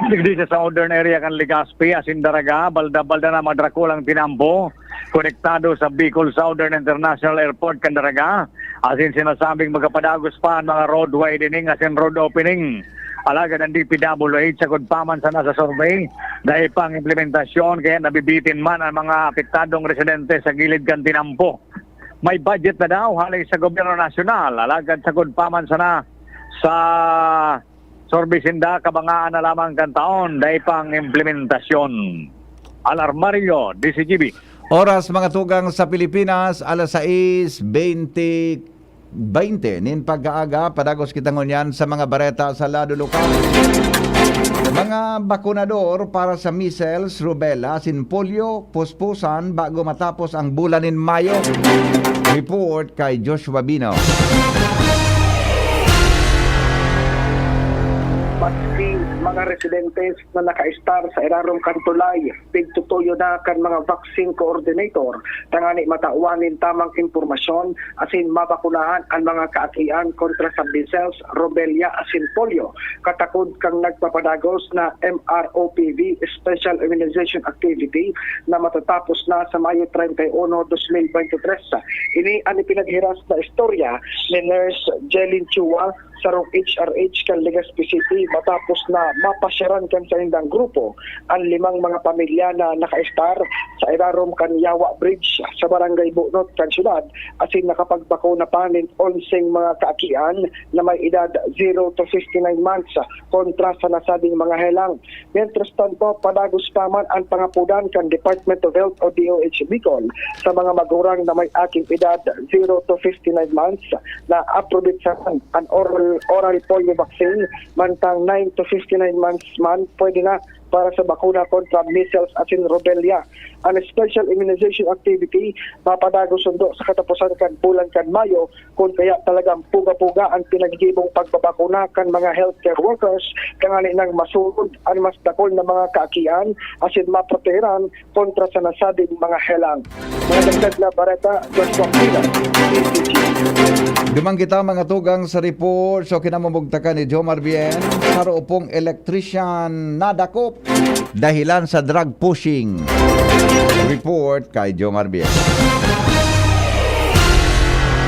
digdi sa southern area kan Legazpi asin Daraga, balda-balda na mga drakulang tinampo konektado sa Bicol Southern International Airport kan Daraga, asin sinasabing magkapadagos pa an mga road widening asin road opening. Alagad an D P W H sagkod pa man sana sa survey, dai pa ang implementasyon, kaya nabibitin man ang mga apektadong residente sa gilid kan tinampo. May budget na daw hale sa gobyerno nasyonal, alagad sagkod pa man sana sa survey sinda, kabangaan na lamang kan taon, dai pa ang implementasyon. Al Armario, D C G B. Oras, mga tugang, sa Pilipinas, alas sais bente, bente nin pagkaaga. Padagos kita ngunyan sa mga bareta sa lado lokal. Mga bakunador para sa measles, rubella, asin polio, puspusan bago matapos ang bulan nin Mayo. Report kay Joshua Bino. Pati mga residentes na nakaestar sa irarom kan tulay, pigtutuyo na kan mga vaccine coordinator tangani matawan nin tamang impormasyon asin mabakunahan an mga kaakian kontra sa measles, rubella asin polio, katakod kan nagpapadagos na M R O P V, Special Immunization Activity, na matatapos na sa Mayo treinta y uno, dos mil bente tres. Ini an ipinaghiras na istorya ni Nurse Jelin Chua, sarong H R H kan Legazpi City, matapos na mapasyaran kan saindang grupo an limang mga pamilya na nakaestar sa irarom kan Yawa Bridge sa Barangay Bunot kan syudad, asin nakapagbakuna pa nin onseng mga kaakian na may edad zero to fifty-nine months kontra sa nasabing mga helang. Mientras tanto, padagos pa man an pangapodan kan Department of Health o D O H Bicol sa mga magurang na may aking edad zero to fifty-nine months na aprobetsahan an oral, oral polio vaccine, mantang nine to fifty-nine months man, pwede na para sa bakuna kontra measles asin rubella. An special immunization activity mapadagos sundo sa kataposan kan bulan kan Mayo, kun kaya talagang puga-puga an pinagigibong pagbabakuna kan mga healthcare workers, tanganing masunod an mas dakul na mga kaakian asin maprotehiran kontra sa nasabing mga helang. Mga dagdag na bareta, Joshua Pina, D T G. Duman kita, mga tugang, sa report. So, kinamumugtakan ni Jomar Bien, saro pong electrician nadakop dahilan sa drug pushing. Report kay Jomar Bien.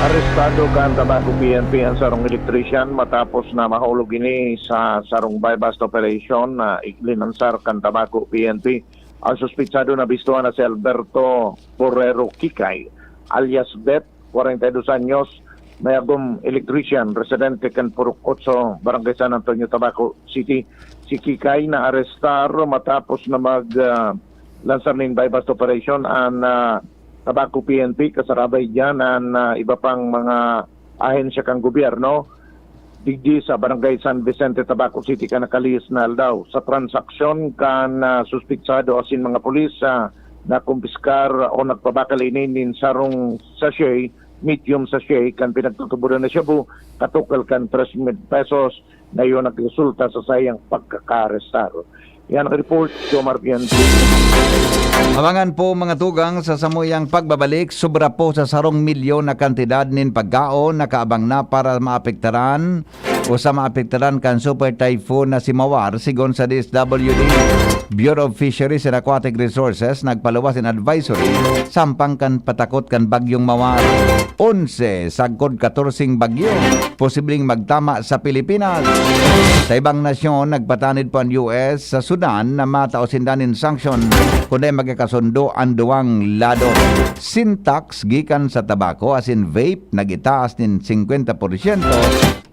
Arestado kan Tabaco P N P ang sarong electrician matapos na mahulog ini sa sarong buy-bust operation na iglinansar kan Tabaco P N P. Ang suspitsado na bistuhan na si Alberto Borrero Kikay, alias Bet, kwarenta y dos anyos, mayagom electrician, residente kan Purok Otso, Barangay San Antonio, Tabaco City. Si Kikay na arestar matapos na mag, ah, lansar nin buy-bust operation an, ah, Tabaco P N P, kasarabay diyan an, ah, iba pang mga ahensya kan gobyerno digdi sa Barangay San Vicente, Tabaco City, kan nakalihis na aldaw. Sa transaksyon kan, ah, suspitsado asin mga pulis, ah, nakumpiskar o nagpabakal ini nin sarong sachet, medium sachet, kan pinagtutubodan na shabu, katukal kan tres mil pesos, na iyo nagresulta sa saiyang pagkakaarestar. Yan ang report, Jomar Pianti. Abangan po, mga tugang, sa samuyang pagbabalik, sobra po sa sarong milyon na kantidad nin pagkaon na kaabang na para maapektaran o sa maapektaran kan Super Typhoon na si Mawar, sigon sa D S W D. Bureau of Fisheries and Aquatic Resources nagpaluwas in advisory sampang kan patakot kan Bagyong Mawar. Onse sagkod katorseng bagyo posibleng magtama sa Pilipinas. Sa ibang nasyon, nagpatanid po an U S sa Sudan na matao sinda nin sanction kun dai magkakasundo an duwang lado. Sin tax gikan sa tabako asin vape nagitaas nin singkwenta porsyento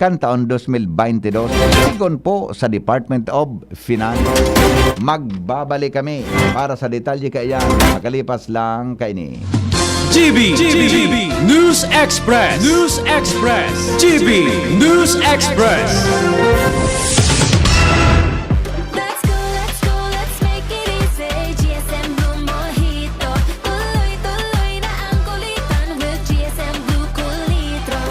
kan taon dos mil baynte dos, sigon po sa Department of Finance. Magbabalik kami para sa detalye kaiyan makalipas lang kaini. G B, G B, News Express, News Express, G B News Express. Let's go, let's go, let's make it easy. G S M Blue Mojito. Tuloy-tuloy na ang kulitan with G S M Blue Cool Litro.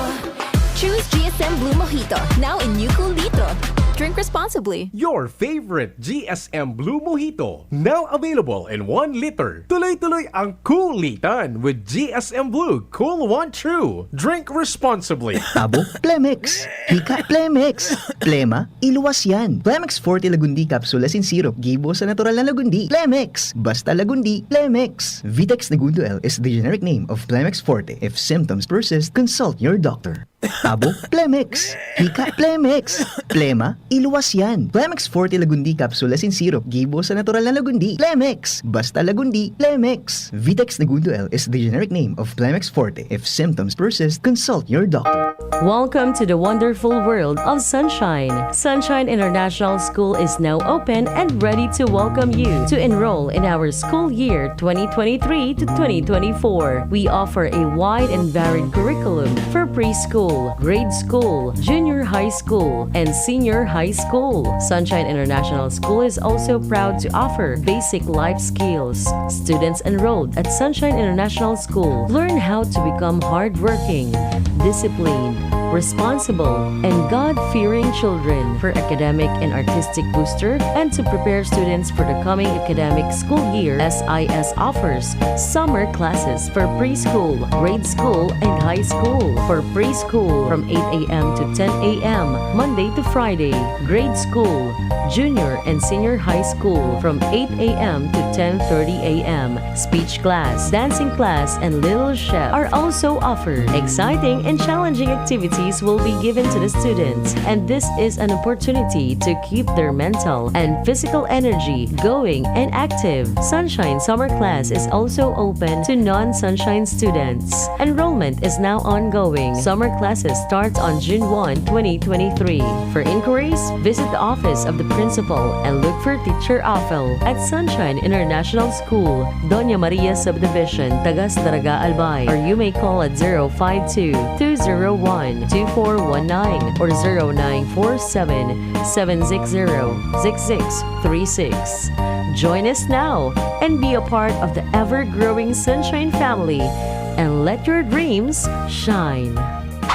Choose G S M Blue Mojito, now in new Cool Litro. Drink responsibly. Your favorite G S M Blue Mojito, now available in one liter. Tuloy-tuloy ang kulitan with G S M Blue Cool One True. Drink responsibly. Abo, Plemex. Hika, Plemex. Plema, iluwas yan. Plemex Forte Lagundi Capsule asin Syrup, gibo sa natural na lagundi. Plemex. Basta lagundi, Plemex. Vitex Negundo L is the generic name of Plemex Forte. If symptoms persist, consult your doctor. Abo, Plemex. Hika, Plemex. Plema, iluwas yan. Plemex Forte Lagundi Capsule asin Syrup, gibo sa natural na lagundi. Plemex. Basta lagundi, Plemex. Vitex Negundo L is the generic name of Plemex Forte. If symptoms persist, consult your doctor. Welcome to the wonderful world of Sunshine. Sunshine International School is now open and ready to welcome you to enroll in our school year twenty twenty-three to twenty twenty-four. We offer a wide and varied curriculum for preschool, grade school, junior high school, and senior high school. Sunshine International School is also proud to offer basic life skills. Students enrolled at Sunshine International School learn how to become hardworking, disciplined, responsible, and God-fearing children. For academic and artistic booster and to prepare students for the coming academic school year, S I S offers summer classes for preschool, grade school, and high school. For preschool, from eight a.m. to ten a.m., Monday to Friday. Grade school, junior and senior high school, from eight a.m. to ten thirty a.m. Speech class, dancing class, and Little Chef are also offered. Exciting and challenging activities will be given to the students, and this is an opportunity to keep their mental and physical energy going and active. Sunshine Summer Class is also open to non-Sunshine students. Enrollment is now ongoing. Summer classes start on June one, twenty twenty-three. For inquiries, visit the office of the principal and look for Teacher Afel at Sunshine International School, Doña Maria Subdivision, Tagas Daraga, Albay, or you may call at zero five two, two zero one, two four one nine or zero nine four seven, seven six zero, six six three six. Join us now and be a part of the ever-growing Sunshine family and let your dreams shine.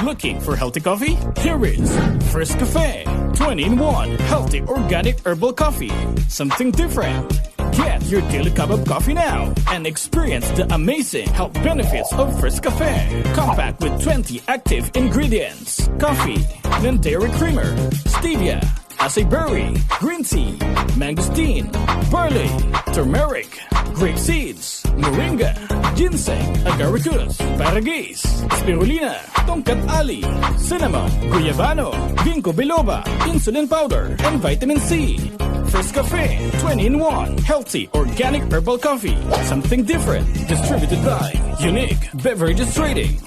Looking for healthy coffee? Here is First Cafe, twenty-in-one healthy organic herbal coffee. Something different. Get your daily cup of coffee now and experience the amazing health benefits of First Cafe. Compact with twenty active ingredients. Coffee, non-dairy creamer, stevia, acai berry, green tea, mangosteen, barley, turmeric, grape seeds, Moringa, ginseng, agaricus, asparagus, spirulina, tongkat ali, cinnamon, guyabano, ginkgo biloba, insulin powder, and vitamin C. First Cafe, twenty-in-one, healthy, organic herbal coffee. Something different. Distributed by Unique Beverages Trading.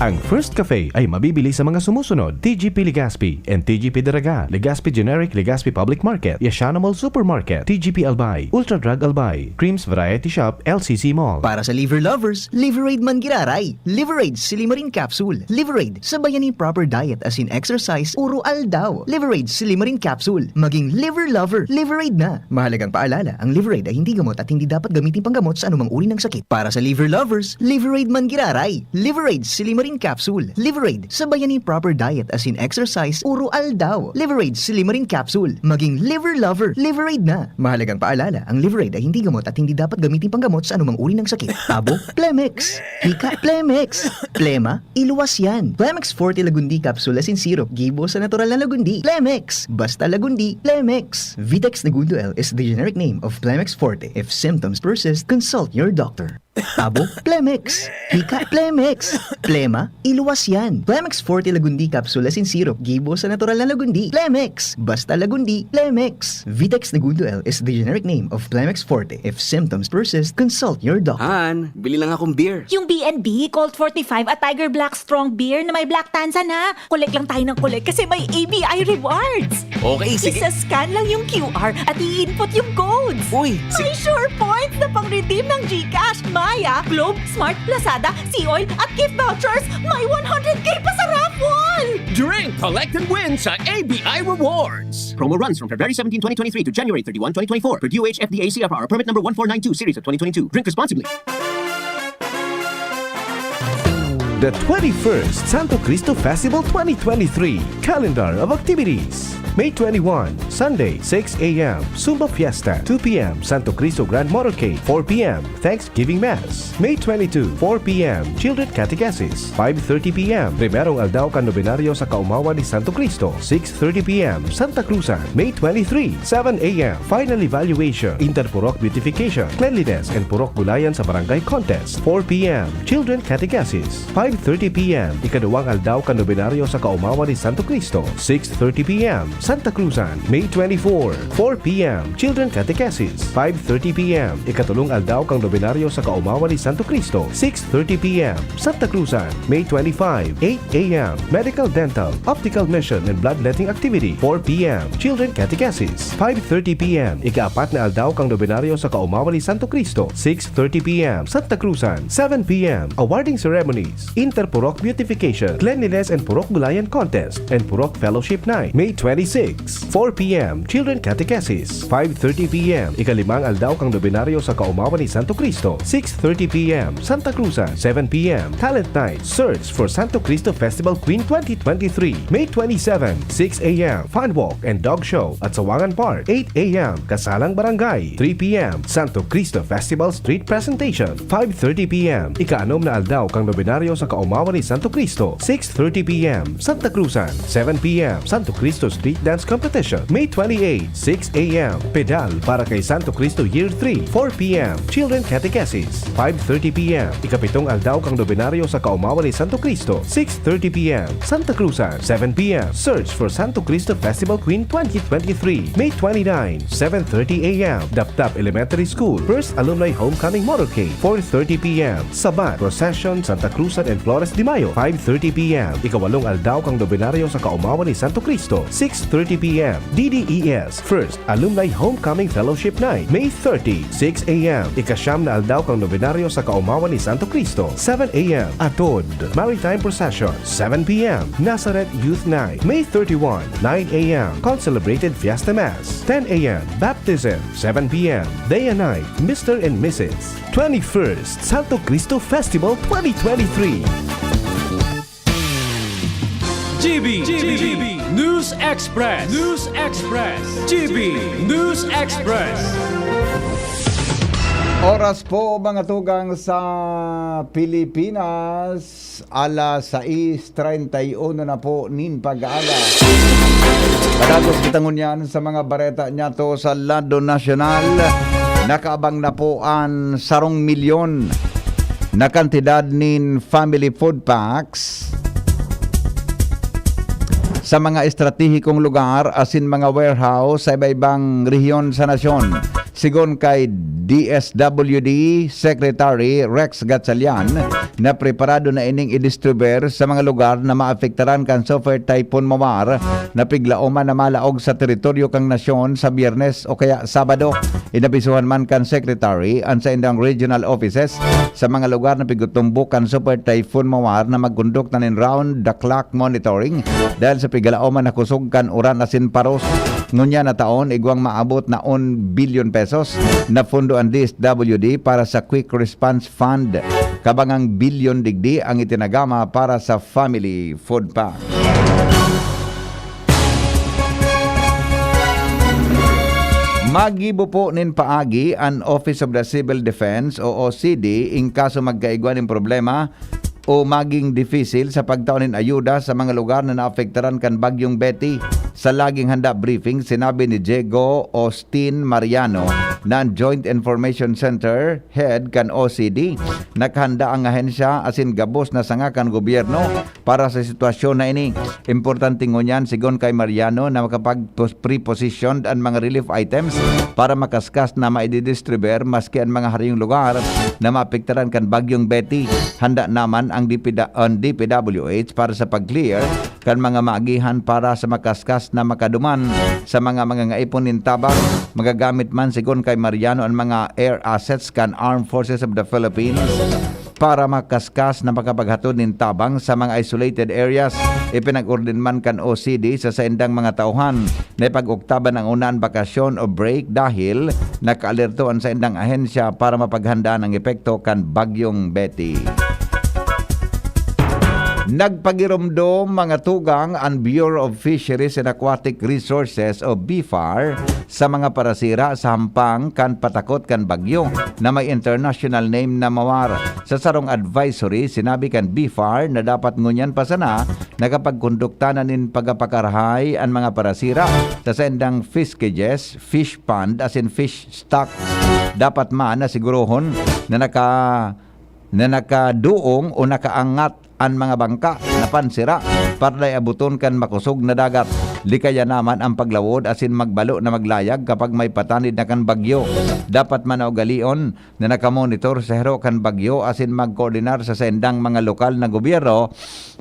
Ang First Cafe ay mabibili sa mga sumusunod: T G P Legazpi and T G P Daraga, Legazpi Generic, Legazpi Public Market, Yashano Mall Supermarket, T G P Albay, Ultra Drug Albay, Creams Variety Shop, L C C Mall. Para sa liver lovers, Liverade man giraray. Liverade Silimarin Capsule. Liverade, sabayan nin proper diet asin exercise, uro aldaw. Liverade Silimarin Capsule. Maging liver lover, Liverade na. Mahalagang paalala, ang Liverade ay hindi gamot at hindi dapat gamitin panggamot sa anumang uri ng sakit. Para sa liver lovers, Liverade man giraray. Liverade Silimarin Capsule. Liverade, sabayan nin proper diet asin exercise, uro aldaw. Liverade Silimarin Capsule. Maging liver lover, Liverade na. Mahalagang paalala, ang Liverade ay hindi gamot at hindi dapat gamitin panggamot sa anumang uri ng sakit. Abo, Plemex. Hika, Plemex. Plema, iluwas yan. Plemex Forte Lagundi Capsule asin Syrup, gibo sa natural na lagundi. Plemex. Basta lagundi, Plemex. Vitex Negundo L is the generic name of Plemex Forte. If symptoms persist, consult your doctor. Abo, Plemex. Hika, Plemex. Plema, iluwas yan. Plemex Forte Lagundi Capsule asin Syrup, gibo sa natural na lagundi. Plemex. Basta lagundi, Plemex. Vitex Negundo L is the generic name of Plemex Forte. If symptoms persist, consult your doctor. Han, bili lang akong beer. Yung B and B, Colt forty-five at Tiger Black Strong Beer na may Black Tanzan, ha? Collect lang tayo ng collect kasi may A B I Rewards. Okay, sige. Isa-scan lang yung Q R at i-input yung codes. Uy, May sure points na pang-redeem ng GCash, Maya, Globe, Smart, Lazada, Sea Oil at gift vouchers. May one hundred K pa sa raffle! Drink, collect, and win sa A B I Rewards. Promo runs from February seventeen, twenty twenty-three to January thirty-one, twenty twenty-four. Per D O H F D A C F R permit number one four nine two series of twenty twenty-two. Drink responsibly. The twenty-first Santo Cristo Festival twenty twenty-three. Calendar of activities. May twenty-one, Sunday, six a.m. Zumba Fiesta, two p.m. Santo Cristo Grand Motorcade, four p.m. Thanksgiving Mass. May twenty-two, four p.m. Children Catechesis, five thirty p.m. Primerong Aldaw kan Nobenaryo sa Kaomawan ni Santo Cristo, six thirty p.m. Santa Cruzan. May twenty-three, seven a.m. Final Evaluation, Interpurok Beautification, Cleanliness and Purok Gulayan sa Barangay Contest, four p.m. Children Catechesis, five thirty p.m. Ikaduwang Aldaw kan Nobenaryo sa Kaomawan ni Santo Cristo, six thirty p.m. Santa Cruzan. May twenty-four, four p.m. Children Catechesis, five thirty p.m. Ikatulong Aldaw kan Nobenaryo sa Kaomawan ni Santo Cristo, six thirty p.m. Santa Cruzan. May twenty-five, eight a.m. Medical, Dental, Optical Mission and Bloodletting Activity, four p.m. Children Catechesis, five thirty p.m. Ikaapat na Aldaw kan Nobenaryo sa Kaomawan ni Santo Cristo, six thirty p.m. Santa Cruzan. Seven p.m. Awarding Ceremonies, Interpurok Beautification, Cleanliness and Purok Gulayan Contest, and Purok Fellowship Night, May twenty-six, four p.m. Children Catechesis, five thirty p.m. Ikalimang Aldaw kan Nobenaryo sa Kaomawan ni Santo Cristo, six thirty p.m. Santa Cruzan. Seven p.m. Talent Night, Search for Santo Cristo Festival Queen twenty twenty-three, May twenty-seven, six a.m. Fun Walk and Dog Show at Sawangan Park, eight a.m. Kasalang Barangay, three p.m. Santo Cristo Festival Street Presentation, five thirty p.m. Ikaanom na Aldaw kan Nobenaryo sa Kaomawan ni Santo Cristo, six thirty p.m. Santa Cruzan, seven p.m. Santo Cristo Street Dance Competition, May twenty-eight, six a.m. Pedal para kay Santo Cristo Year three, four p.m. Children Catechesis, five thirty p.m. Ikapitong Aldaw kan Nobenaryo sa Kaomawan ni Santo Cristo, six thirty p.m. Santa Cruzan, seven p.m. Search for Santo Cristo Festival Queen twenty twenty-three, May twenty-nine, seven thirty a.m. Dapdap Elementary School, First Alumni Homecoming Motorcade, four thirty p.m. Sabat Procession, Santa Cruzan and Flores de Mayo, five thirty p.m. Ikawalong Aldaw kan Nobenaryo sa Kaomawan ni Santo Cristo, six thirty p.m. D D E S, First Alumni Homecoming Fellowship Night, May thirty, six a.m. Ikasyam na Aldaw kan Nobenaryo sa Kaomawan ni Santo Cristo, seven a.m. Atod Maritime Procession, seven p.m. Nazareth Youth Night, May thirty-one, nine a.m. Concelebrated Fiesta Mass, ten a.m. Baptism, seven p.m. Day and Night, Mister and Missus twenty-first Santo Cristo Festival twenty twenty-three. G B, G B, News Express, News Express, G B News Express. Oras po, mga tugang, sa Pilipinas, alas sais treinta y uno na po nin pag-aaga. Padatos kita ngunyan sa mga bareta niyato sa lado nasyonal. Nakaabang na po an sarong milyon na kantidad nin family food packs sa mga estratehikong lugar asin mga warehouse sa iba-ibang rehiyon sa nasyon. Sigon kay D S W D Secretary Rex Gatchalian, na preparado na ining i-distribuer sa mga lugar na maapektaran kan Super Typhoon Mawar na piglaoman na malaog sa teritoryo kan nasyon sa Biyernes o kaya Sabado. Inabisuhan man kan Secretary an saindang regional offices sa mga lugar na pigtutumbok kan Super Typhoon Mawar na magkondukta nin round-the-clock monitoring dahil sa piglaoman na kusog kan uran asin paros. Ngunyan na taon, igwang maabot na one billion pesos na pondo an D S W D para sa Quick Response Fund. Kabangang bilyon digdi ang itinagama para sa family food pack. Magibo po nin paagi an Office of the Civil Defense o O C D in kaso magkaigwa nin problema o maging dipisil sa pagtao nin ayuda sa mga lugar na naapektaran kan Bagyong Betty. Sa laging handa briefing, sinabi ni Diego Austin Mariano na ang Joint Information Center Head kan O C D, nakahanda ang ahensya asin gabos na sanga kan gobyerno para sa sitwasyon na ini. Importante ngunyan, sigon kay Mariano, na makapag-, pre-positioned an mga relief items para makaskas na maididistribuer maski an mga harayong lugar na maapektaran kan Bagyong Betty. Handa naman ang D P da-, ang D P W H para sa pag-clear kan mga maagihan para sa makaskas na makaduman sa mga mangangaipon nin tabang. Magagamit man, sigon kay Mariano, an mga air assets kan Armed Forces of the Philippines para makaskas na makapaghatod nin tabang sa mga isolated areas. Ipinag-orden man kan O C D sa saindang mga tauhan na ipag-oktaban ang unaan bakasyon o break dahil nakaalerto an saindang ahensya para mapaghandaan ang epekto kan Bagyong Betty. Nagpagiromdom, mga tugang, an Bureau of Fisheries and Aquatic Resources o BFAR sa mga parasira sa hampang kan patakot kan bagyo na may international name na Mawar. Sa sarong advisory, sinabi kan BFAR na dapat ngunyan pa sana nakapagkondukta na nin pagapakarahay an mga parasira sa saindang fish cages, fish pond, asin fish stock. Dapat man na sigurohon na naka-, na nakaduong o nakaangat an mga bangka na pansira para dai aboton kan makosog na dagat. Likaya naman ang paglawod asin magbalo na maglayag kapag may patanid na kan bagyo. Dapat man na ugalion na nakamonitor sa hero kan bagyo asin magkoordinar sa saindang mga lokal na gobyerno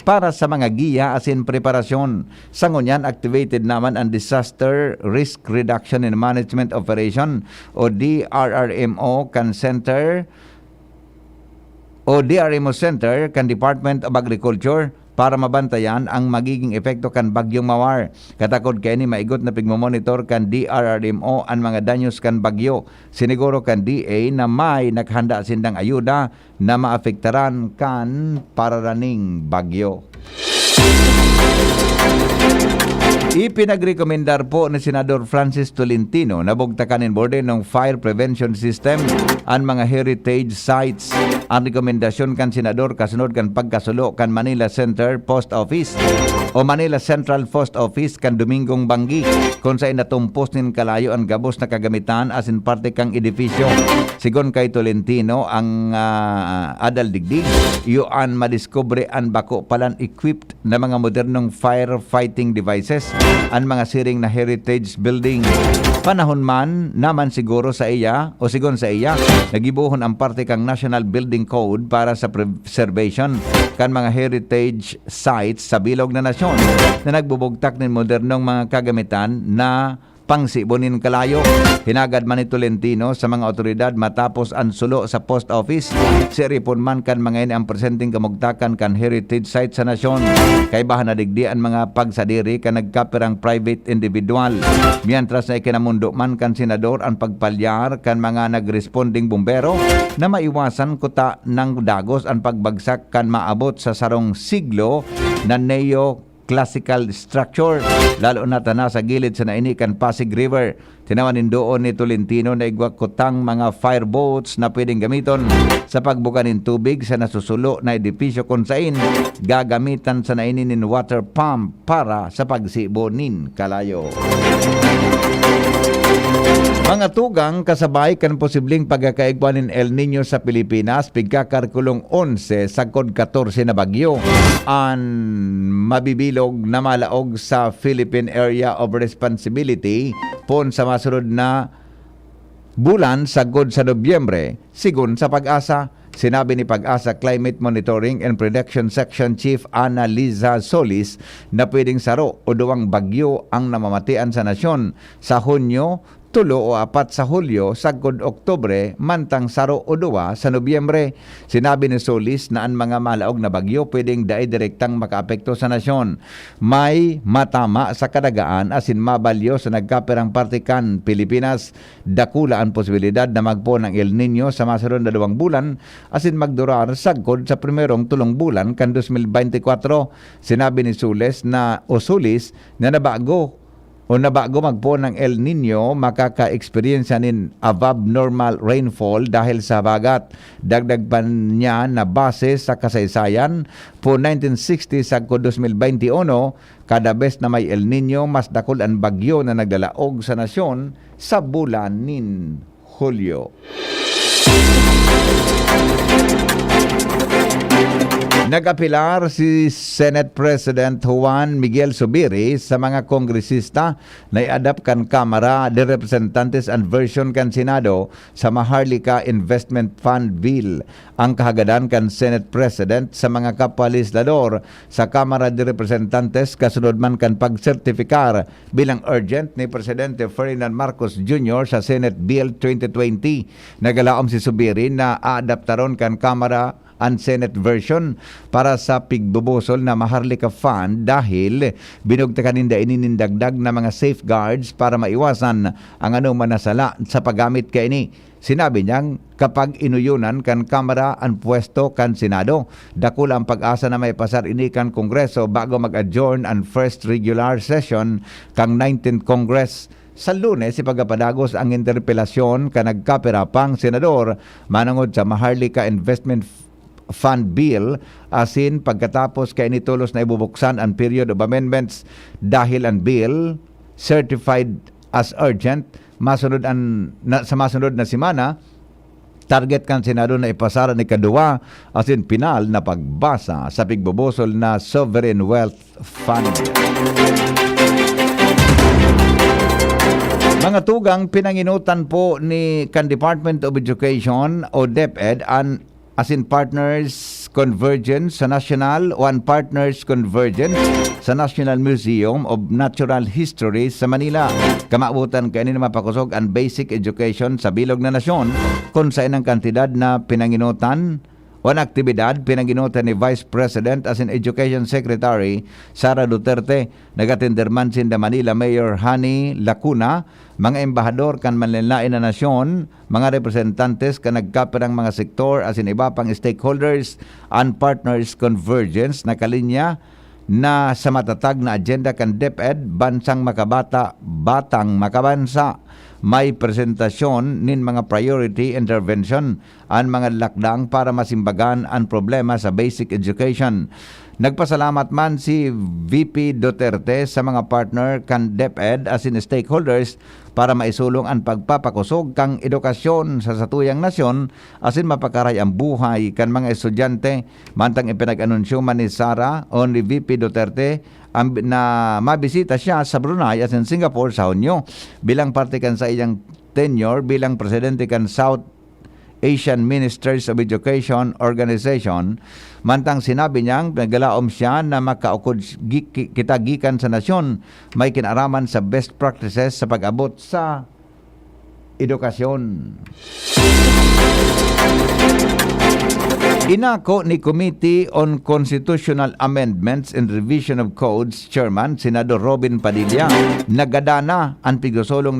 para sa mga giya asin preparasyon. Sa ngunyan, activated naman ang Disaster Risk Reduction and Management Operation o D R R M O kan Center o D R M O Center kan Department of Agriculture para mabantayan ang magiging epekto kan Bagyong Mawar. Katakod kaini, maigot na pigmomonitor kan D R R M O an mga danyos kan bagyo. Siniguro kan D A na may nakahanda sindang ayuda na maapektaran kan pararaning bagyo. Ipinagrekomendar po ni Senador Francis Tolentino na bugtakan nin modernong fire prevention system an mga heritage sites. An rekomendasyon kan Senador kasunod kan pagkasulo kan Manila Center Post Office o Manila Central Post Office kan Domingong banggi, kun saen natumpos nin kalayo an gabos na kagamitan asin parte kan edipisyo. Sigon kay Tolentino, ang, ah, adal digdi, iyo an madiskubre an bako palan equipped na mga modernong firefighting devices an mga siring na heritage building. Panahon man naman siguro sa iya, o sigon sa iya, nagibohon ang parte kan National Building Code para sa preservation kan mga heritage sites sa bilog na nasyon na nagbubugtak nin modernong mga kagamitan na pangsibo nin kalayo. Hinagad man ni Tolentino sa mga awtoridad matapos an sulo sa post office. Siiripon man kan mga ini ang presenteng kamugtakan kan heritage site sa nasyon. Kaibahan na digdi an mga pagsadiri kan nagkapirang private individual. Mientras na ikinamundo man kan senador an pagpalyar kan mga nagresponding bumbero na maiwasan kuta nang dagos an pagbagsak kan maabot sa sarong siglo na neo classical structure, lalo na ta nasa gilid sana ini kan Pasig River. Tinawan nin doon ni Tolentino na igwa kutang mga fireboats na pwedeng gamiton sa pagbuga nin tubig sa nasusulo na edipisyo, kun sain gagamitan sana ini nin water pump para sa pagsibo nin kalayo. Natugang kasabay kan posibleng pagkakaigwa nin El Niño sa Pilipinas, pigkakarkulong onse sagkod katorse na bagyo an mabibilog na malaog sa Philippine Area of Responsibility poon sa masunod na bulan sagkod sa Nobyembre, sigon sa PAGASA. Sinabi ni PAGASA Climate Monitoring and Prediction Section Chief Ana Liza Solis na pwedeng saro o duwang bagyo ang namamatian sa nasyon sa Hunyo, tulo o apat sa Hulyo, sagkod Oktubre, mantang saro o duwa sa Nobyembre. Sinabi ni Solis na an mga malaog na bagyo pwedeng dai direktang makaapekto sa nasyon. May matama sa kadagaan asin mabalyo sa nagkapirang parte kan Pilipinas. Dakula an posibilidad na magpoon ang El Niño sa masunod na duwang bulan asin magdurar sagkod sa primerong tulong bulan kan dos mil bente kwatro. Sinabi ni Sules na, o Sulis, na nabago o nabago magpoon ang El Niño, makaka-eksperyensya nin above normal rainfall dahil sa habagat. Dagdag pa niya na base sa kasaysayan, po nineteen sixty sagkod dos mil bente uno, kada bes na may El Niño, mas dakul an bagyo na naglalaog sa nasyon sa bulan nin Hulyo. Nag-apelar si Senate President Juan Miguel Zubiri sa mga kongresista na i-adapt kan Kamara de Representantes an version kan Senado sa Maharlika Investment Fund Bill. Ang kahagadan kan Senate President sa mga kapwa legislador sa Kamara de Representantes kasunod man kan pagsertifikar bilang urgent ni Presidente Ferdinand Marcos Junior sa Senate Bill twenty twenty. Nagalaom si Zubiri na aadaptaron kan Kamara an Senate version para sa pigbubusol na Maharlika Fund dahil binugtakan ninda ini nin dagdag na mga safeguards para maiwasan ang anoman na sala sa paggamit kaini. Sinabi niyang kapag inuyonan kan Kamara an pwesto kan Senado, dakula ang pag-asa na maipasar ini kan Kongreso bago mag-adjourn an first regular session kan nineteenth Congress. Sa Lunes, ipagapadagos ang interpelasyon kan nagkapira pang senador manongod sa Maharlika Investment Fund Bill, asin pagkatapos kaini tolos na ibubuksan an period of amendments dahil an bill, certified as urgent, masunod an, na, sa masunod na semana, target kan Senado na ipasar an ikaduwa asin pinal na pagbasa sa pigbubusol na sovereign wealth fund. Mga tugang, pinanginutan po ni kan Department of Education o DepEd an asin Partners Convergence sa National o an Partners Convergence sa National Museum of Natural History sa Manila. Kamawotan kaini na mapakosog an basic education sa bilog na nasyon, kun saen ang kantidad na pinanginutan o an aktibidad pinanginutan ni Vice President asin Education Secretary Sara Duterte. Nag-atender man sinda Manila Mayor Honey Lacuna, mga embahador kan manlaen-laen na nasyon, mga representantes kan nagkapirang mga sektor asin iba pang stakeholders. An Partners Convergence nakalinya na sa matatag na agenda kan DepEd, Bansang Makabata, Batang Makabansa. May presentasyon nin mga priority intervention an mga lakdang para masimbagan an problema sa basic education. Nagpasalamat man si V P Duterte sa mga partner kan DepEd asin stakeholders para maisulong an pagpapakosog kan edukasyon sa satuyang nasyon asin mapakaray ang buhay kan mga estudyante. Mantang ipinag-anunsyo man ni Sara o ni V P Duterte ang, na mabisita siya sa Brunei asin Singapore sa Hunyo bilang parte kan saiyang tenure bilang presidente kan South Asian Ministers of Education Organization, mantang sinabi niyang naglaom siya na makaukod gi-, ki-, kita gikan sa nasyon may kinaraman sa best practices sa pag-abot sa edukasyon. Inako ni Committee on Constitutional Amendments and Revision of Codes Chairman Senador Robin Padilla, nagadana an pigsusulong na